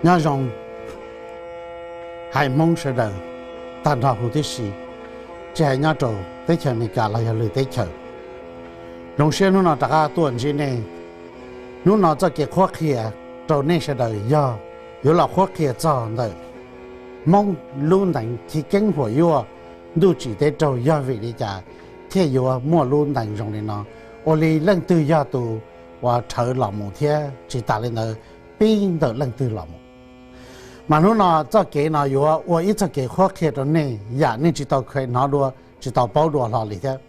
Nyob zoo haiv Hmoob sawv daws tag nrho huv tib si, tsis hais nyob rau teb chaws Amelikas los yog lwm teb chaws. Zoo siab hnub no rov qab tuaj ntsib nej. Hnub no txoj kev qhuab qhia rau nej sawv daws yog yuav los qhuab qhia txog ntawm Hmoob lub ntees chiv keeb huam yuaj ntuj tsim teb raug yog vim li cas thiaj yuav muaj lub ntees zoo li no, ua li leej twg yog tus uas rhawv los mus thiab tsis tas li ntawd pib ntawm leej twg los mus. Mas hnub no txoj kev no yuav ua ib txoj kev qhuab qhia rau nej yam nej tsis tau kheev hnov dua, tsis tau paub dua hlo li thiab.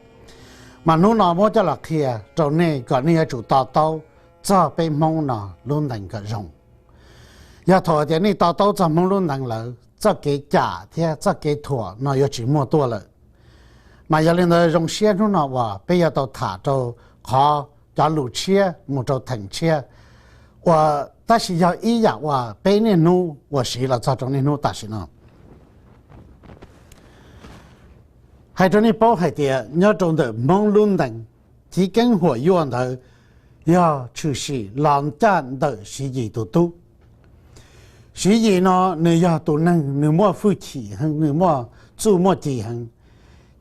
Mas hnub no muab coj los qhia rau nej kom nej yuav tsum to taub txog peb Hmoob no lub ntees kom zoo. Yog thaum tias nej to taub txog Hmoob lub ntees lawm, txoj kev cam thiab txoj kev thuam no yuav tsis muaj tuaj lawm. Mas yog li ntawd zoo siab hnub no uas peb yuav tau tham rau qhov cov lus tshiab mus rau theem tshiab uas tab sis yog ib yam uas peb niaj hnub uas siv los txog rau niaj hnub tam sim no. Hais rau nej paub hais tias nyob rau ntawm Hmoob lub ntees chiv keeb huam yuaj ntawd yog tshwm sim los ncaj ntawm Siv Yis tus tub. Siv Yis no nws yog tus neeg nws muaj hwj chim heev, nws muaj txuj muaj ci heev.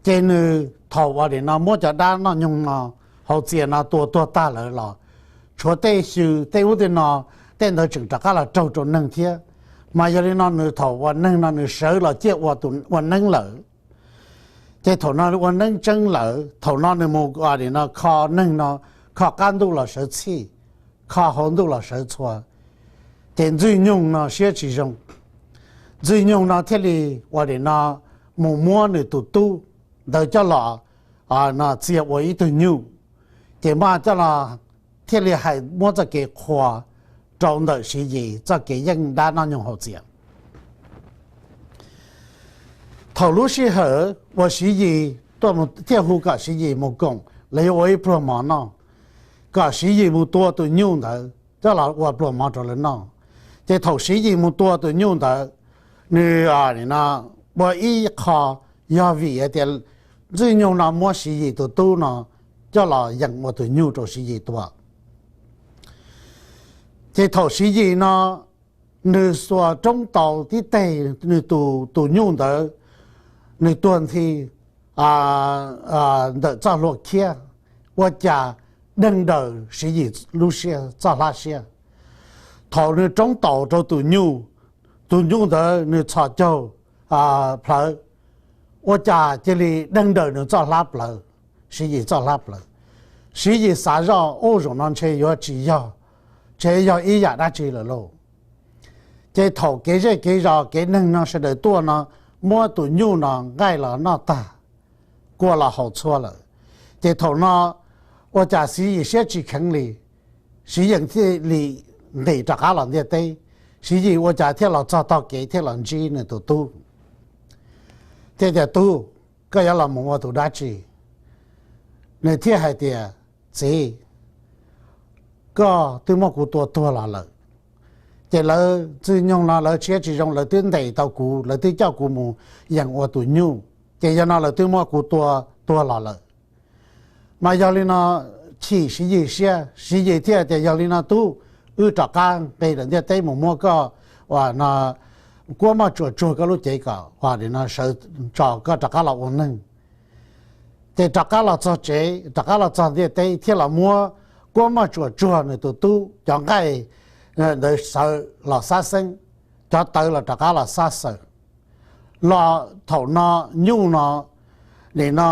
Ces nws thaum uas nim no muab cov dab noj nyoog no hauv txias no tua tuag tag lawm los tshuav tej xyw tej ub tej no, tej ntawd tseem rov qab los raug rau neeg thiab. Mas yog li no nws thaum ua neeg no nws sawv los ciaj ua neeb lawm. Ces thaum no ua neeb tseeb lawm, thaum no nws mus nim no kho neeg no, kho qab ntuj los sawv txhij, kho hauv ntuj los sawv txhua. Ces Ntxwg Nyoog no siab tsis zoo, Ntxwg Nyoog no thiaj li ua nim no mus muab nws tus tub ntawd coj los no txia ua ib tug nyuj. Ces maj coj los thiaj li hais muab txoj kev qhuas rau ntawm Siv Yis txoj kev yeej dab noj nyoog hauv txias. Thaum lub sij hawm uas Siv Yis tuaj mus thiaj hu kom Siv Yis mus koom los yuav ua ib pluag mov noj, kom Siv Yis mus tua tus nyuj ntawd coj los ua pluag mov rau lawv noj. Ces thaum Siv Yis mus tua tus nyuj ntawd, nws ua ib qho yog vim hais tias Ntxwg Nyoog no muab Siv Yis tus tub no coj los yeem ua tus nyuj rau Siv Yis tua. Ces thaum Siv Yis no nws xuas roob taus tib teg nws tus nyuj ntawd, nws tuag nthi ntawm txoj hlua khiab, ua cas deeg daws Siv Yis lub siab, txoj hlab siab. Thaum nws roob taus rau tus nyuj, tus nyuj ntawd nws txhos caug plhawv, ua cas cia li deeg daws nws txoj hlab plawv, Siv Yis txoj hlab plawv. Siv Yis xav zoj ub zaum no ntshe yuav tsis yog, ntshe yog ib yam dab tsi lawm lauj. Ces thaum kev zej kev zos kev neeg no sawv daws tuaj no, muab tus nyuj no nqaij los noj tag, kua los haus txhua lawm. Ces thaum no ua cas Siv Yis siab tsis kheev li, Siv Yis thiaj li nqis rov qab los ntiaj teb. Siv Yis ua cas thiaj los txog tog kev thiaj los ntsib nws tus tub, thiaj tias, Tub, koj yuav los mus ua tus dab tsi? Nws thiaj hais tias, Txiv, koj twb muab kuv tua tuag los lawm. Ces lawv Ntxwg Nyoog no lawv siab tsis zoo, lawv twb ntes tau kuv, lawv twb coj kuv mus yeem ua tus nyuj, ces yog no lawv twb muab kuv tua tuag los lawm. Mas yog li no chim Siv Yis siab, Siv Yis thiaj tias, Yog li no tub, wb rov qab nqis lawm ntiaj teb mus muab koj ua no, kuab moj tsuas tsuag koj lub cev kom ua li no sawv tso koj rov qab los ua neeg. Ces rov qab los txog tsev, rov qab los txog ntiaj teb thiaj los muab kuab moj tsuas tsuag nws tus tub cov nqaij ntawd sawv los xab xeeb, cov tawv los rov qab los xab xawm. Los thaum no nyuj no, nim no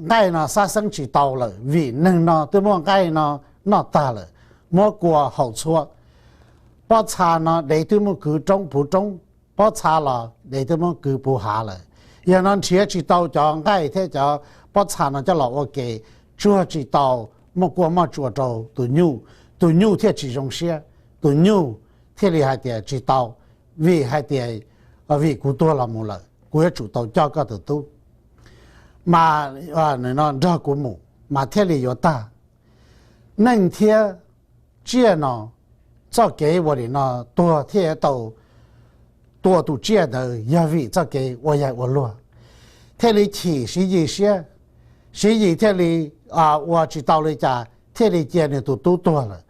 nqaij no xab xeeb tsis tau lawm vim neeg no twb muab nqaij no noj tag lawm, muab kua haus txhua. Pob txha no dev twb muab kwv roob puv roob, pob txha los dev twb muab kwv puv hav lawm. Yog no nrhiav tsis tau cov nqaij thiab cov pob txha no coj los ua ke, tsuag tsis tau muaj kua moj tsuas rau tus nyuj, tus nyuj thiaj tsis zoo siab, tus nyuj thiaj li hais tias, Tsis tau, vim hais tias vim kuv tuag los mus lawm, kuv yuav tsum tau coj koj tus tub mas nrog kuv mus mas thiaj li yuav tag. Neeg thiab tsiaj no, txoj kev ua nim no tuag thiaj tau tua tus tsiaj ntawd yog vim txoj kev ua yaig ua luag, thiaj li chim Siv Yis siab. Siv Yis thiaj li ua tsis tau li cas thiaj li cia nws tus tub tuag lawm,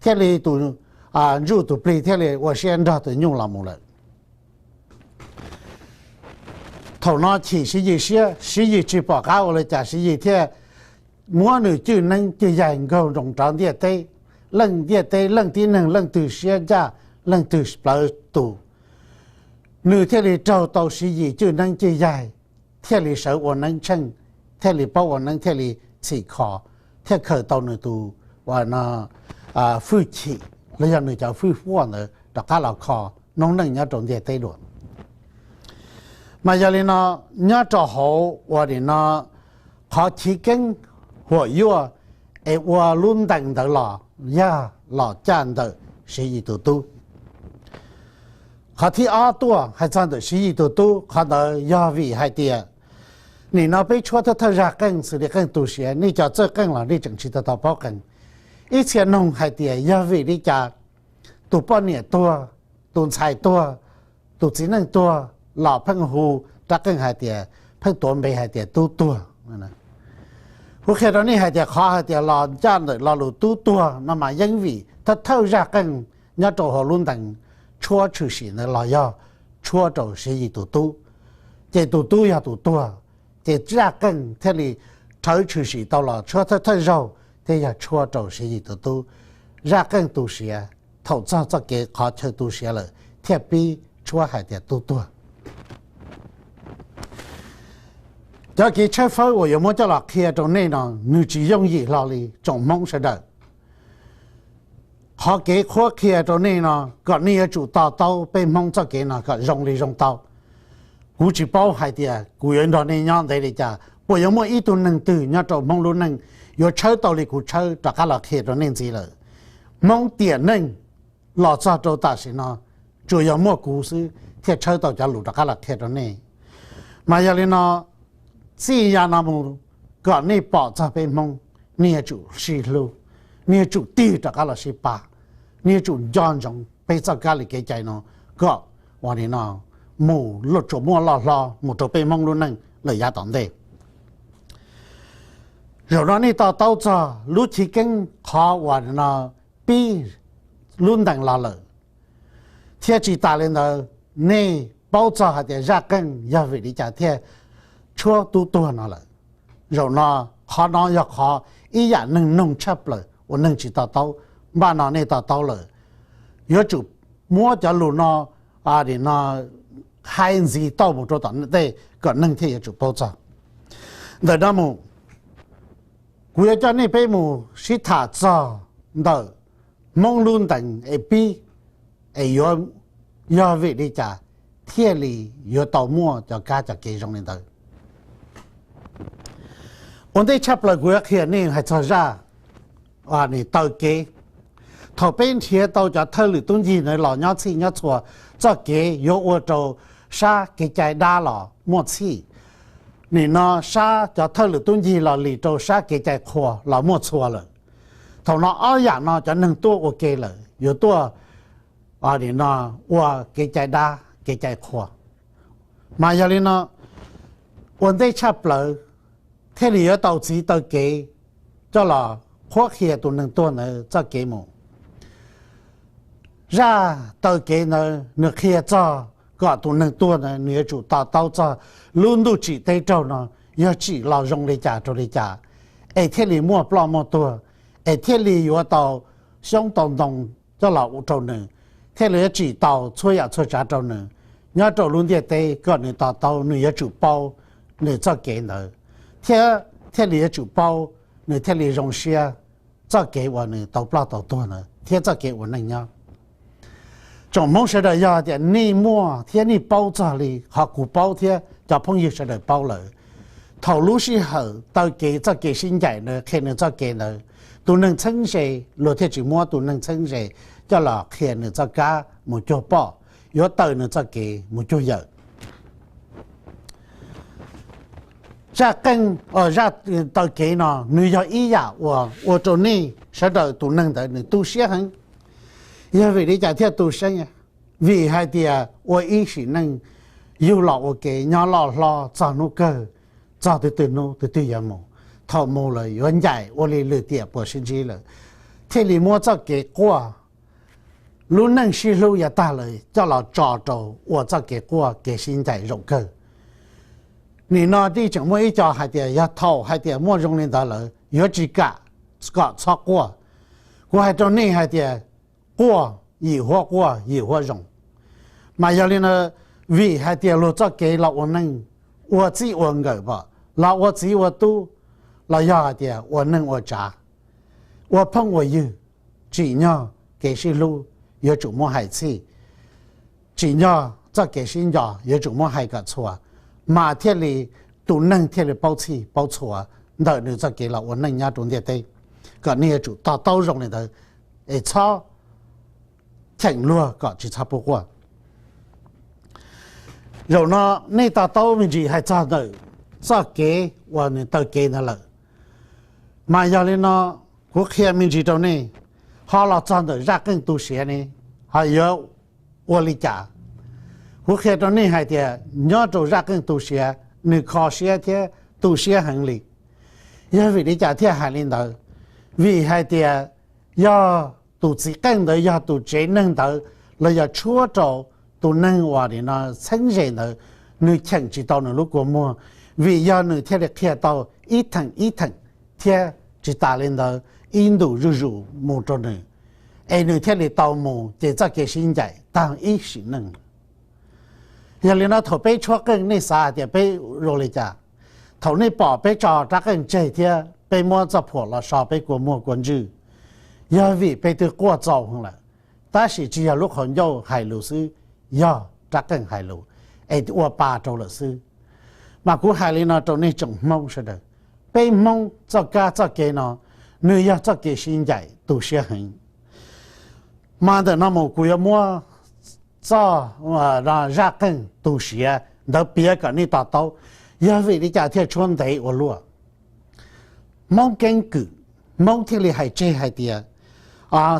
thiaj li tus ntsuj tus plig thiaj li ua siab nrog tus nyuj los mus lawm. Thaum no chim Siv Yis siab, Siv Yis tsis pom qab ua li cas, Siv Yis thiaj muab nws cwj neeb cwj yaig nkaug nroos rov ntiaj teb. Leej ntiaj teb leej tib neeg leej twg siab ncaj, leej twg plawv tus, nws thiaj li raug tau Siv Yis cwj neeb cwj yaig, thiaj li sawv ua neeb tsheej, thiaj li paub ua neeb, thiaj li txhim kho, thiaj khaws tau nws tus ua no fwj chim los yog nws cov fwj huaj ntawd rov qab los kho noob neej nyob rau ntiaj teb dua. Mas yog li no, nyob rau hauv ua nim no qhov chiv keeb huam yuaj es ua lub ntees ntawd los yog los caj ntawm Siv Yis tus tub. Qhov thib ob tuaj hais txog ntawm Siv Yis tus tub, qhov ntawd yog vim hais tias nim no peb tshuab thawj thawj zaj qeej xws li qeej tu siav, nej cov txawj qeej los nej tseem tsis tau tau paub qeej. Ib txhia noog hais tias yog vim li cas tus poj niam tuag, tus ntxhais tuag, tus txiv neej tuag los pheej hu rab qeej hais tias, pheej tuav npe hais tias tub tuag. Kuv qhia rau nej hais tias qhov hais tias los ncaj ntawm lo lus tub tuag no mas yeej vim thawj thawj zaj qeej nyob rau hauv lub ntees tshuab tshwm sim ntawd los yog tshuab rau Siv Yis tus tub, ces tus tub yog tus tuag, ces zaj qeej thiaj li rhawv tshwm sim tau los tshuab thawj thawj zaug thiaj yog tshuab rau Siv Yis tus tub. Zaj qeej tu siav thaum txog txoj kev qhov chaw tu siav lawm thiaj pib tshuab hais tias tub tuag. Cov kev tshawb fawb uas yuav muab coj los qhia rau nej no nws tsis yooj yim hlo li tsoom Hmoob sawv daws. Qhov kev qhuab qhia rau nej no kom nej yuav tsum to taub peb Hmoob txoj kev no kom zoo li zoo tau. Kuv tsis paub hais tias kuv yuav nrog nej nyob ntev li cas, puas yuav muaj ib tug neeg twg nyob rau Hmoob lub neej yuav tshawb tau li kuv tshawb rov qab los qhia rau nej ntxiv lawm. Hmoob tiam neej los txog rau tam sim no tsuas yog muaj kuv xwb thiaj tshawb tau cov lus rov qab los qhia rau nej. Mas yog li no, txij yav no mus kom nej pom txog peb Hmoob, nej yuav tsum sib hlub, nej yuav tsum tig rov qab los sib pab, nej yuav tsum nco ntsoov peb txoj kab li kev cai no kom ua li no mus tsuas muaj loj hlob mus rau peb Hmoob lub neej lawm yav tom ntej. Zaum no nej to taub txog lub chiv keeb qhov uas no pib lub ntees los lawm, thiab tsis tas li ntawd, nej paub txog hais tias zaj qeej yog vim li cas thiaj tshuab tub tuag no lawm. Zaum no, qhov no yog qhov ib yam neeg noog tshaj plaws uas neeg tsis to taub, npaj no nej to taub lawm, yuav tsum muab cov lus no, no hais ntxiv tau mus rau tom ntej kom neeg thiaj yuav tsum paub txog. Ntawm no mus, kuv yuav coj nej peb mus sib tham txog ntawm Hmoob lub ntees es pib, es yuav yog vim li cas thiaj li yuav tau muaj cov kab cov kev zoo li ntawd. Ua ntej tshaj plaws kuv yuav qhia nej hais txog zaj taw kev. Thaum peb nrhiav tau cov thawj lwm tub ncig ntawd los nyob txhij nyob txhua, txoj kev yuav ua rau sab kev cai dab los muaj txhij. Nim no sab cov thawj lwm tub ncig los lis rau sab kev cai qhua los muaj txhua lawm. Thaum no ob yam no cov neeg tuaj ua ke lawm yuav tuaj, nim no ua kev cai dab kev cai qhua. Mas yog li no, ua ntej tshaj plaws thiaj li yuav tau txiv taw kev coj los qhuab qhia tus neeg tuag ntawd txoj kev mus. Zaj taw kev ntawd nws qhia txog kom tus neeg tuag ntawd nws yuav tsum to taub txog lub ntuj tsim teb raug no yog tsim los zoo li cas rau li cas, es thiaj li muaj ploj muaj tuag, es thiaj li yuav tau xyoob tau ntoo coj los ua rau nws, thiaj li yuav tsim tau txhua yam txhua tsav rau nws nyob rau lub ntiaj teb kom nws to taub, nws yuav tsum paub nws txoj kev ntawd, thiab thiaj li yuav tsum paub, nws thiaj li zoo siab txoj kev uas nws tau ploj tau tuag ntawd thiab txoj kev ua neej nyob. Tsoom Hmoob sawv daws, yog tias nej muaj thiab nej paub txog li qhov kuv paub thiab cov phooj ywg sawv daws paub lawm, thaum lub sij hawm taw kev txoj kev sib ncaim ntawd qhia nws txoj kev ntawd, tus neeg txheeb ze luag thiaj tsis muab tus neeg txheeb ze coj los qhia nws txoj kab mus cuag poj, yuav taw nws txoj kev mus cuag yawm. Zaj qeej, zaj taw kev no nws yog ib yam uas ua rau nej sawv daws tus neeg ntawd nws tu siab heev. Yog vim li cas thiaj tu siab? Vim hais tias ua ib sim neej yug los ua ke nyob loj hlob txog hnub kawg, txog twg twg hnub twg twg yuav mus, thaum mus lawm yuav ncaim ua li lwm tiam puas sib ntsib lawm, thiaj li muab txoj kev quaj lub neej sib hlub yuav tag lawm coj los tso rau ua txoj kev quaj kev sib ncaim zaum kawg. Nim no tseem muaj ib co hais tias yog thaum hais tias muaj zoo li ntawd lawm yuav tsis kam kom txhob quaj. Kuv hais rau nej hais tias quaj yim huab quaj yim huab zoo. Mas yog li no, vim hais tias luag txoj kev los ua neej, ua txij ua nkawm pom los ua txiv ua tub, los yog hais tias ua neej ua tsav, ua phooj ua ywg, tsim nyog kev sib hlub yuav tsum muab hais txhij, tsim nyog txoj kev sib nco yuav tsum muab hais kom txhua, mas thiaj li tus neeg thiaj li paub txhij paub txhua ntawm nws txoj kev los ua neej nyob rau ntiaj teb. Kom nej yuav tsum to taub zoo li ntawd, es txhob cheem luag kom tsis txhob pub quaj. Zaum no nej to taub me ntsis hais txog ntawm txoj kev uas nws taw kev ntawd lawm. Mas yog li no, kuv qhia me ntsis rau nej, ho los txog ntawm zaj qeej tu siav ne, ho yuav ua li cas? Kuv qhia rau nej hais tias nyob rau zaj qeej tu siav nws kho siab thiab tu siab heev li. Yog vim li cas thiaj hais li ntawd? Vim hais tias yog tus txiv qeej ntawd yog tus tsev neeg ntawd los yog tshuab rau tus neeg uas nim no txheeb ze ntawd, nws cheem tsis tau nws lub kua muag, vim yog nws thiaj li qhia tau ib theem ib theem, thiab tsis tas li ntawd ib ntus zuj zus mus rau nws, es nws thiaj li tau mus ces txoj kev sib ncaim tag ib sim neej. Yog li no thaum peb tshuab qeej nej xav hais tias peb ua li cas? Thaum nej pom peb tso rab qeej tseg thiab peb muab txoj phuam los so peb kua muag kua ntswg, yog vim peb twb quaj txaus heev lawm, tab sis tsis yog lub qhov ncauj hais lus xwb, yog rab qeej hais lus es ua pa rau lawm xwb. Mas kuv hais li no rau nej tsoom Hmoob sawv daws, peb Hmoob txoj kab txoj kev no nws yog txoj kev sib ncaim tu siab heev. Mas ntawm no mus kuv yuav muab txoj zaj qeej tu siav ntawd piav kom nej to taub, yog vim li cas thiaj tshuab ntev ua luaj. Hmoob keeb kwm, Hmoob thiaj li hais tseg hais tias,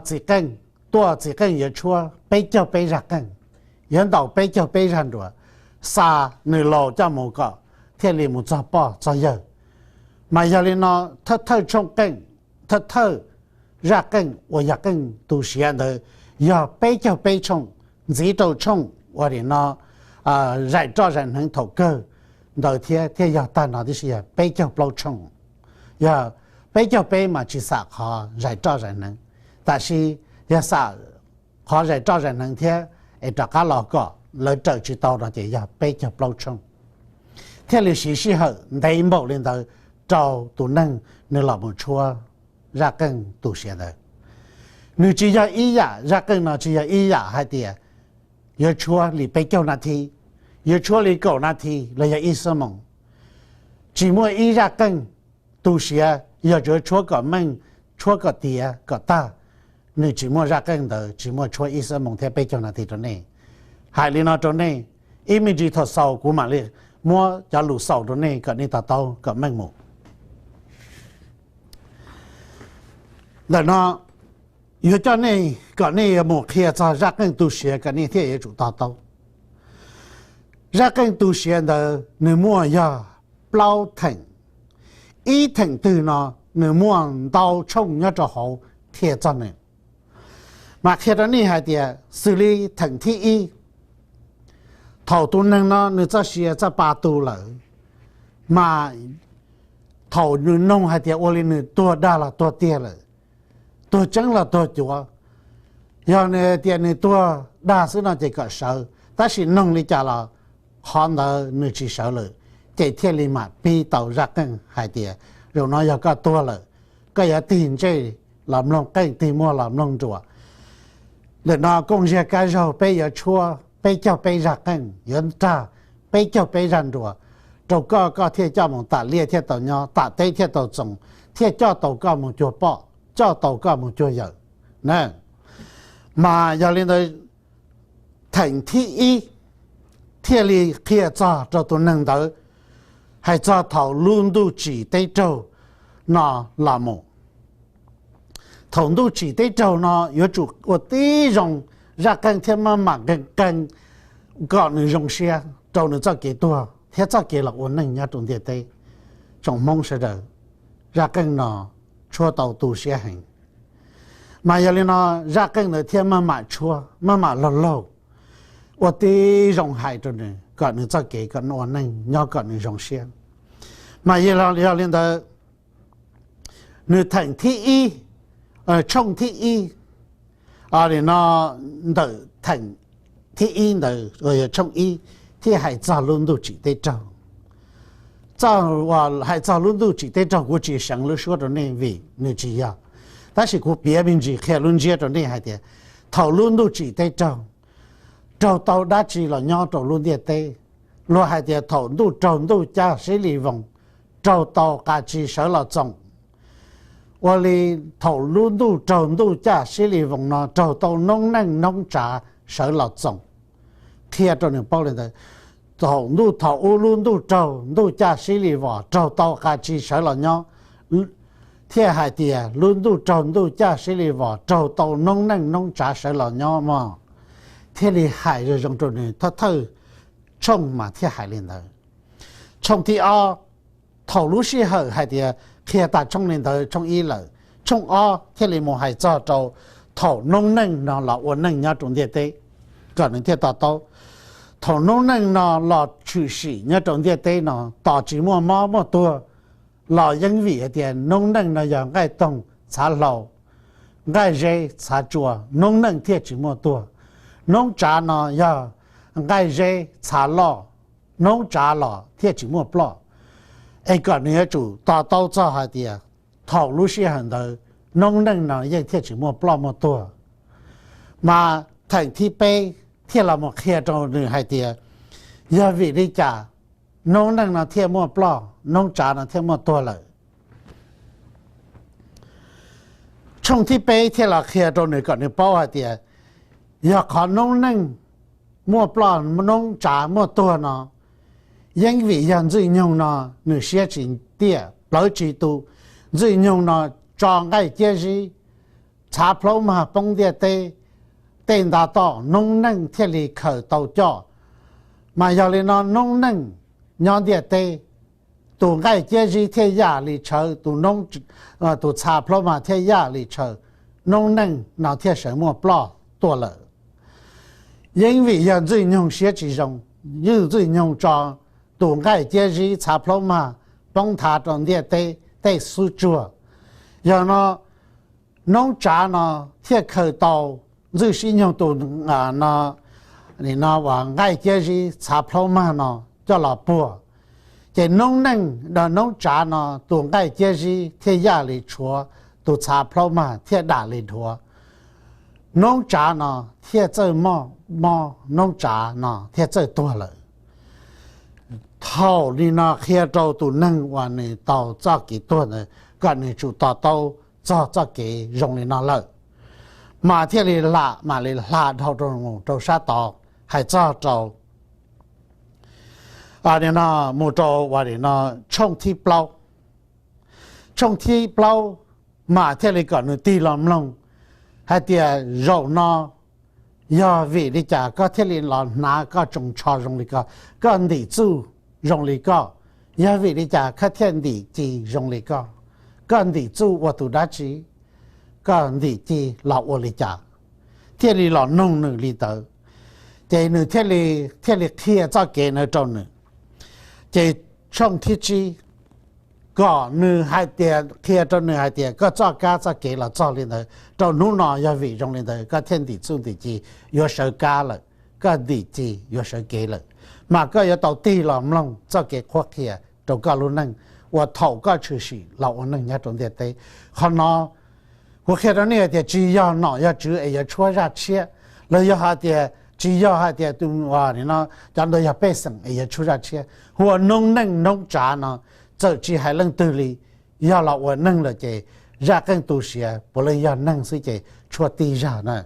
txiv qeej, tuaj txiv qeej yuav tshuab peb caug peb zaj qeej, yuav ntaus peb caug peb zaj nruas, xa nws laus coj mus kom thiaj li mus txog poj txog yawg. Mas yog li no, thawj thawj tshooj qeej, thawj thawj zaj qeej uas yog qeej tu siav ntawd yog peb caug peb tshooj, ntxiv rau tshooj uas nim no zais roj zais hneev thaum kawg ntawd thiab, thiaj yog tag no tib si yog peb caug plaub tshooj. Yog peb caug peb mas tsis xam qhov zais roj zais hneev, tab sis yog xam qhov zais roj zais hneev thiab es rov qab los kom lawv raws tsis tau no ces yog peb caug plaub tshooj. Thiaj li siv sij hawm ntev npaum li ntawd rau tus neeg nws los mus tshuab zaj qeej tu siav ntawd. Nws tsis yog ib yam, zaj qeej no tsis yog ib yam hais tias yuav tshuab li peb caug nas this, yuav tshuab li kaum nas this los yog ib xuab moos. Tsis muaj ib zaj qeej tu siav yog tsuas tshuab kom meej, tshuab kom tiav kom tag. Nws tsis muaj zaj qeej ntawd tsis muaj tshuab ib xuab moos thiab peb caug nas this rau nej. Hais li no rau nej, ib me ntsis thaum xaus kuv mam li muab cov lus xaus rau nej kom nej to taub kom meej mus. Ntawm no yuav coj nej kom nej yuav mus qhia txog zaj qeej tu siav kom nej thiaj yuav tsum to taub. Zaj qeej tu siav ntawd nws muaj yog plaub theem. Ib theem twg no nws muaj ntau tshooj nyob rau hauv qhia txog nws. Mas qhia rau nej hais tias xws li theem thib ib, thaum tus neeg no nws txoj sia txoj pa tu lawm, mas thaum nws noog hais tias ua li nws tuag dag los tuag tiag lawm, tuag tseeb los tuag cuav, yog nws tias nws tuag dag xwb no ces kom sawv, tab sis noog li cas los qhov ntawd nws tsis sawv lawm, ces thiaj li mam pib tau zaj qeej hais tias zaum no yog koj tuag lawm, koj yuav tig ntsej los mloog qeej, tig muag los mloog nruas. Ntawm no kooj ziag kab zaug peb yuav tshuab peb caug peb zaj qeej, yuav nrag peb caug peb zaj nruas rau koj, koj thiaj coj mus tam liaj thiaj tau nyob, tam teb thiaj tau txoos, thiaj coj tau koj mus cuag poj, coj tau koj mus cuag yawm na. Mas yog li ntawd, theem thib ib thiaj li qhia txog rau tus neeg ntawd hais txog thaum lub ntuj tsim teb raug no los mus. Thaum ntuj tsim teb raug no yuav tsum ua tib zoo zaj qeej thiab maj mam nqee qee kom nws zoo siab rau nws txoj kev tuag thiab txoj kev los ua neej nyob rau ntiaj teb. Tsoom Hmoob sawv daws, zaj qeej no tshuab tau tu siab heev. Mas yog li no zaj qeej ntawd thiaj maj mam tshuab maj mam laug laug ua tib zoo hais rau nws kom nws txoj kev kom ua neej nyob kom nws zoo siab. Mas yog li ntawd, nws theem thib ib, tshooj thib ib, no ntawm theem thib ib ntawd, tshooj ib, thiaj hais txog lub ntuj tsim teb raug. Txoj uas hais txog lub ntuj tsim teb raug kuv tsis seev lub suab rau nej vim nws tsis yog, tab sis kuv piav me ntsis qhia lub ntsiab rau nej hais tias thaum lub ntuj tsim teb raug, raug tau dab tsi los nyob rau lub ntiaj teb. Luag hais tias thaum ntuj raug ntuj caj sib li voos, raug tau qas tsi sawv los txoom. Ua li thaum lub ntuj raug ntuj caj sib li voos no raug tau noob neej noob tsav sawv los txoom. Qhia rau nws paub li ntawd, thaum ntuj thaum ub lub ntuj raug ntuj caj sib li vos raug tau qas tsi sawv los nyob, thiaj hais tias lub ntuj raug ntuj caj sib li vos raug tau noob neej noob tsav sawv los nyob mog. Thiaj li hais zoo zoo rau nws thawj thawj tshooj mas thiaj hais li ntawd. Tshooj thib ob, thaum lub sij hawm hais tias qhia tas tshooj li ntawd tshooj ib lawm, tshooj ob thiaj li mus hais txog rau thaum noob neej no los ua neej nyob rau ntiaj teb, kom nws thiaj to taub. Thaum noob neej no los tshwm sim nyob rau ntiaj teb no tos tsis muaj mob muaj tuag los yeej vim hais tias noob neej no yog nqaij toog txhav hlau, nqaij zeb txhav tsua, noob neej thiaj tsis muaj tuag. Noob tsav no yog nqaij zeb txhav loj, noob tsav los thiaj tsis muaj ploj. Es kom nws yuav tsum to taub txog hais tias thaum lub sij hawm ntawd noob neej no yeej thiaj tsis muaj ploj muaj tuag. Mas theem thib peb thiaj los mus qhia rau nws hais tias yog vim li cas noob neej no thiaj muaj ploj, noob tsav no thiaj muaj tuag lawm. Tshooj thib peb thiaj los qhia rau nws kom nws paub hais tias yog qhov noob neej muaj ploj noob tsav muaj tuag no, yeej vim yog Ntxwj Nyoog no nws siab tsis tiaj plawv tsis tu. Ntxwj Nyoog no tso nqaij ciab zib, txhav plaub mag poob ntiaj teb, tej nta toj noob neej thiaj li khaws tau coj. Mas yog li no noob neej nyob ntiaj teb, tus nqaij ciab zib thiaj yaj li tshaw, tus, tus txha plaub mag thiaj yaj li tshaw, noob neej no thiaj sawv muaj ploj tuaj lawm. Yeej vim yog Ntxwj Nyoog siab tsis zoo, yog Ntxwj Nyoog tso tus nqaij ciab zib txha plaub mag poob nthav rau ntiaj teb tej xub tsuag. Yog no noob tsav no thiaj khaws tau Ntxwj Sib Nyoog tus, no, no uas nqaij ciab zib txha plaub mag no coj los puag. Ces noob neej, noob tsav no tus nqaij ciab zib thiaj yaj li tshuav, tus txha plaub mag thiaj dam li dhuav. Noob tsav no thiaj txawj mob, mob, noob tsav no thiaj txawj tuag lawm. Thaum li no qhia rau tus neeg uas nws tau txoj kev tuag ntawd kom nws tsum to taub txog txoj kev zoo li no lawm. Mas thiaj li lam mam li hla dhau rau mus rau sab tod hais txog rau, no mus rau uas no tshooj thib plaub. Tshooj thib plaub mas thiaj li kom nws tig los mloog hais tias zaum no yog vim li cas koj thiaj li los hnav koj tsoos tsho zoo li ko, koj ntim txuj zoo li ko? Yog vim li cas koj thiaj ntim ci zoo li ko? Koj ntim txuj ua tus dab tsi? Koj ntim ci los ua li cas? Thiaj li los noog nws li ntawd, ces nws thiaj li, thiaj li qhia txoj kev ntawd rau nws. Ces tshooj thib tsib, kom nws hais tias, qhia rau nws hais tias koj txoj kab txoj kev los txog li ntawd, rau hnub no yog vim zoo li ntawd koj thiaj ntim txuj ntim ci yuav sawv kab lawm, koj ntim ci yuav sawv kev lawm. Mas koj yuav tau tig los mloog txoj kev qhuab qhia rau koj lub neej uas thaum koj tshwm sim los ua neej nyob rau ntiaj teb. Qhov no kuv qhia rau nej hais tias tsis yog nom yog tswv es yuav tshuab zaj tshiab, los yog hais tias tsis yog hais tias tus, no, cov ntawd yog pej xeem es yuav tshuab zaj tshiab. Hu ua noob neej noob tsav no, txawm tsis hais leej twg li, yog los ua neeg lawm ces zaj qeej tu siav puav leej yog neeg xwb ces tshuab tib zag na.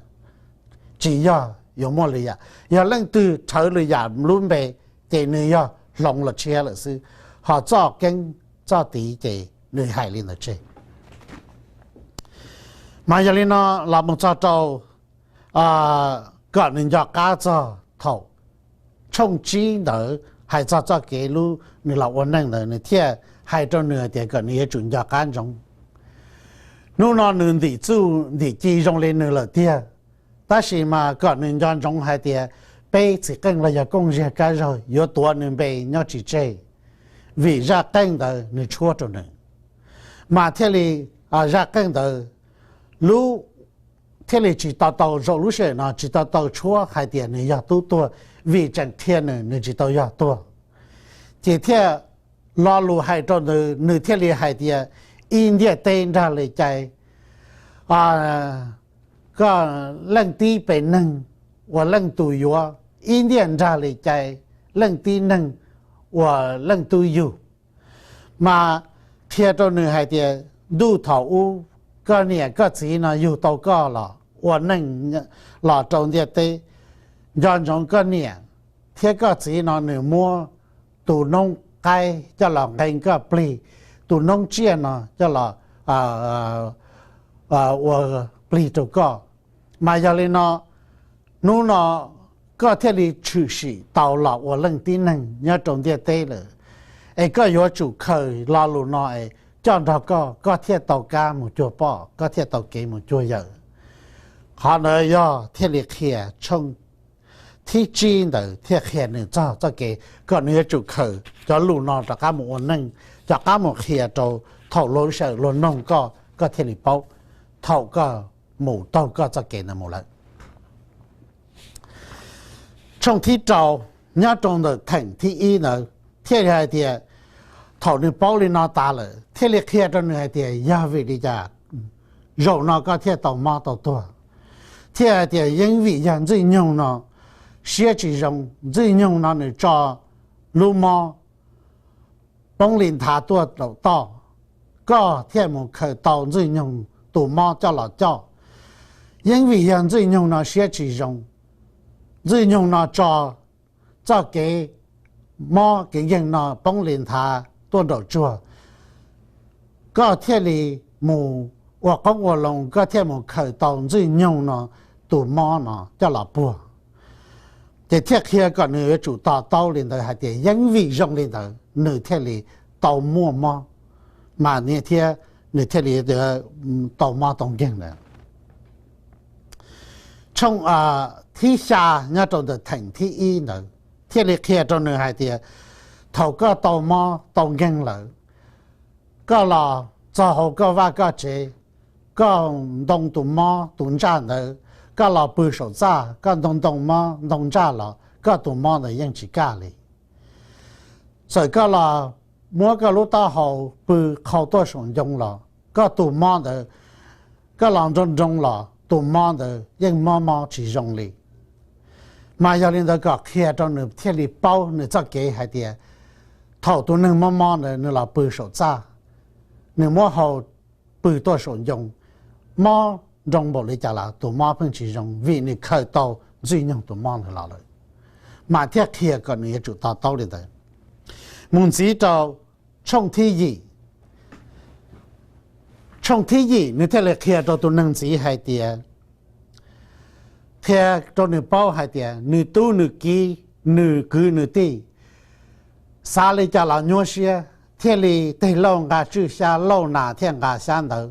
Tsis yog yuav muaj lwm yam, yog leej twg rhawv lwm yam lub npe ces nws yog hloov los tshiab lawm xwb. Ho txoj keeb txoj tiv ces nws hais li ntawd tseg. Mas yog li no los mus txog rau kom nws nco qab txog thaum tshooj tsib ntawd hais txog txoj kev lub nws los ua neej ntawd, nws thiaj hais rau nws hais tias kom nws yuav tsum nco qab ntsoov. Hnub no nws ntim txuj ntim ci zoo li nws lawm tiag, tab sis mas kom nws nco ntsoov hais tias peb txiv qeej los yog kooj ziag kab zaug yuav tuav nws npe nyob tsis tseg, vim zaj qeej ntawd nws tshuab rau nws, mas thiaj li, zaj qeej ntawd lub, thiaj li tsis tau tau zaum lub sij hawm no tsis tau tau tshuab hais tias nws yog tub tuag, vim tseem qhia nws nws tsis tau yog tuag. Ces thiaj, lo lus hais rau nws, nws thiaj li hais tias ib ntiaj teb nrag li cai, koj leej tib pes neeg uas leej tus yuav, ib ntiaj nrag li cai leej tib neeg uas leej tub yug. Mas qhia rau nws hais tias ntuj thaum ub koj niam koj txiv no yug tau koj los ua neej los rau ntiaj teb, nco ntsoov koj niam thiab koj txiv no nws muab tus noob qaib coj los nqee koj plig, tus noob tsiaj no coj los ua plig rau koj. Mas yog li no, hnub no koj thiaj li tshwm sim tau los ua leej tib neeg nyob rau ntiaj teb lawm, es koj yuav tsum khaws lo lus no es coj nrog koj, koj thiaj tau kab mus cuag poj, koj thiaj tau kev mus cuag yawm. Qhov ntawd yog thiaj li qhia tshooj thib tsib ntawd thiaj qhia nws txog txoj kev kom nws yuav tsum khaws cov lus no rov qab mus ua neej, rov qab mus qhia rau thaum luag sawm luag noog koj, koj thiaj li paub thaum koj mus taug koj txoj kev ntawd mus lawm. Tshooj thib rau nyob rau ntawm theem thib ib ntawd thiaj li hais tias thaum nws paub li no tas lawm thiaj li qhia rau nws hais tias yog vim li cas zaum no koj thiaj tau mob tau tuag, thiaj hais tias yeej vim yog Ntxwj Nyoog no siab tsis zoo, Ntxwj Nyoog no nws tso lub mob poob li nthav tuaj raum toj, koj thiaj mus khaws tau Ntxwj Nyoog tus mob coj los coj. Yeej vim yog Ntxwj Nyoog no siab tsis zoo, Ntxwj Nyoog no tso txoj kev mob kev nkeeg no poob li nthav tuaj nraum tsuag, koj thiaj li mus ua qoob ua loo, koj thiaj mus khaws tau Ntxwj Nyoog no tus mob no coj los puag. Ces thiaj qhia kom nws yuav tsum to taub li ntawd hais tias yeej vim zoo li ntawd nws thiaj li tau muaj mob, mas thiab nws thiaj li tau mob tau nkeeg ntawd. Tshooj thib xya nyob rau ntawm theem thib ib ntawd thiaj li qhia rau nws hais tias thaum koj tau mob tau nkeeg lawm, koj los txog hauv koj vaj koj tsev, koj ntoo tus mob tus ntsaj ntawd, koj los pw saum txaj, koj ntoo ntoo mob ntoo ntsaj los koj tus mob ntawd yeej tsis kaj li. Txawm koj los muab koj lub taub hau pw qhau tuaj saum ncoo los koj tus mob ntawd, koj los nroo nroo los tus mob ntawd yeej mob mob tsis zoo li. Mas yog li ntawd kom qhia rau nws thiaj li paub nws txoj kev hais tias thaum tus neeg mob mob ntawd nws los pw saum txaj, nws muab hau pw tuaj saum ncoo, mob nroo npaum li cas los tus mob pheej tsis zoo vim nws khaws tau Ntxwj Nyoog tus mob ntawd los lawm. Mas thiaj qhia kom nws yuav tsum to taub li ntawd. Mus ntxiv rau tshooj thib yim. Tshooj thib yim nws thiaj li qhia rau tus neeg ntxiv hais tias, qhia rau nws paub hais tias nws tub nws kiv, nws kwv nws tij, xav li cas los nyuaj siab, thiaj li teg lauj nqa tswj xyab, lauj nas thiaj nqa xyab ntawv,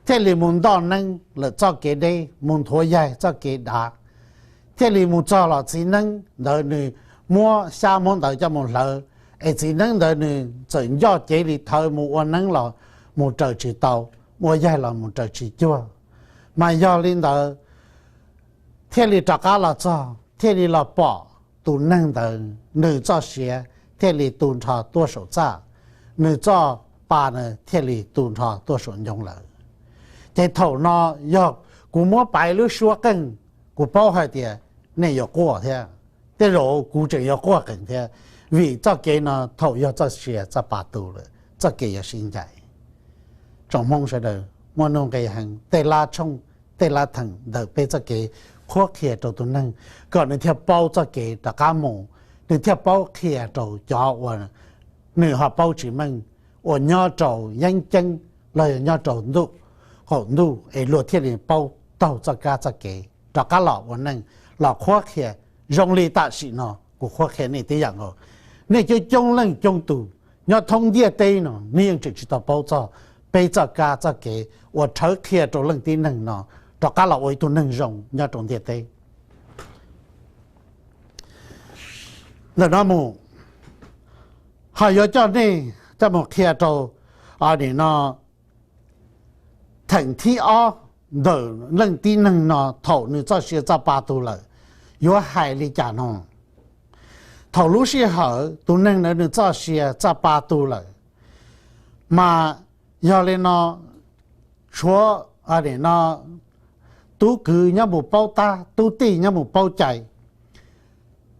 thiaj li mus ntoj neeb lawm txoj kev deb, mus nthuav yaig txoj kev dav, thiaj li mus txog los txiv neeb ntawd nws muab xyab muab ntawv coj mus hlawv, es txiv neeb ntawd nws txawm ncoj cev li thawv mus ua neeb los mus raws tsis tau, ua yaig los mus raws tsis cuag. Mas yog li ntawd thiaj li rov qab los txog thiaj li los pom tus neeg ntawd nws txoj sia thiaj li tu nrho tuaj saum txaj, nws txoj pa na thiaj li tu nrho tuaj saum ncoo lawm. Ces thaum no yog kuv muab paiv lub suab qeej, kuv paub hais tias nej yuav quaj thiab, tej zaum kuv tseem yuav quaj qees thiab, vim txoj kev no thaum yog txoj sia txoj pa tu lawm txoj kev yuav sib ncaim. Tsoom Hmoob sawv daws muaj nuj nqis heev, tej lab tshooj tej lab theem ntawm peb txoj kev qhuab qhia rau tus neeg kom nws thiaj paub txoj kev rov qab mus, nws thiaj paub qhia rau cov uas nws ho paub tsis meej, uas nyob rau yeeb ceeb los yog nyob rau ntuj qaum ntuj es luag thiaj li paub taug txoj kab txoj kev rov qab los ua neej, los qhuab qhia zoo li tam sim no kuv qhuab qhia nej tib yam nkaus. Nej coob coob leej coob tus nyob thoob ntiaj teb no nej yeej tseem tsis tau paub txog peb txoj kab txoj kev uas rhawv qhia rau leej tib neeg no rov qab los ua ib tug neeg zoo nyob rau ntiaj teb. Ntawm no mus, ho yuav coj nej coj mus qhia rau, nim no theem thib ob ntawm leej tib neeg no thaum nws txoj sia txoj pa tu lawm, yuav hais li cas no. Thaum lub sij hawm tus neeg ntawd nws txoj sia txoj pa tu lawm, mas yog li no, tshuav, nim no, tub kwv nyob mus paub tab, tub tij nyob mus paub cai.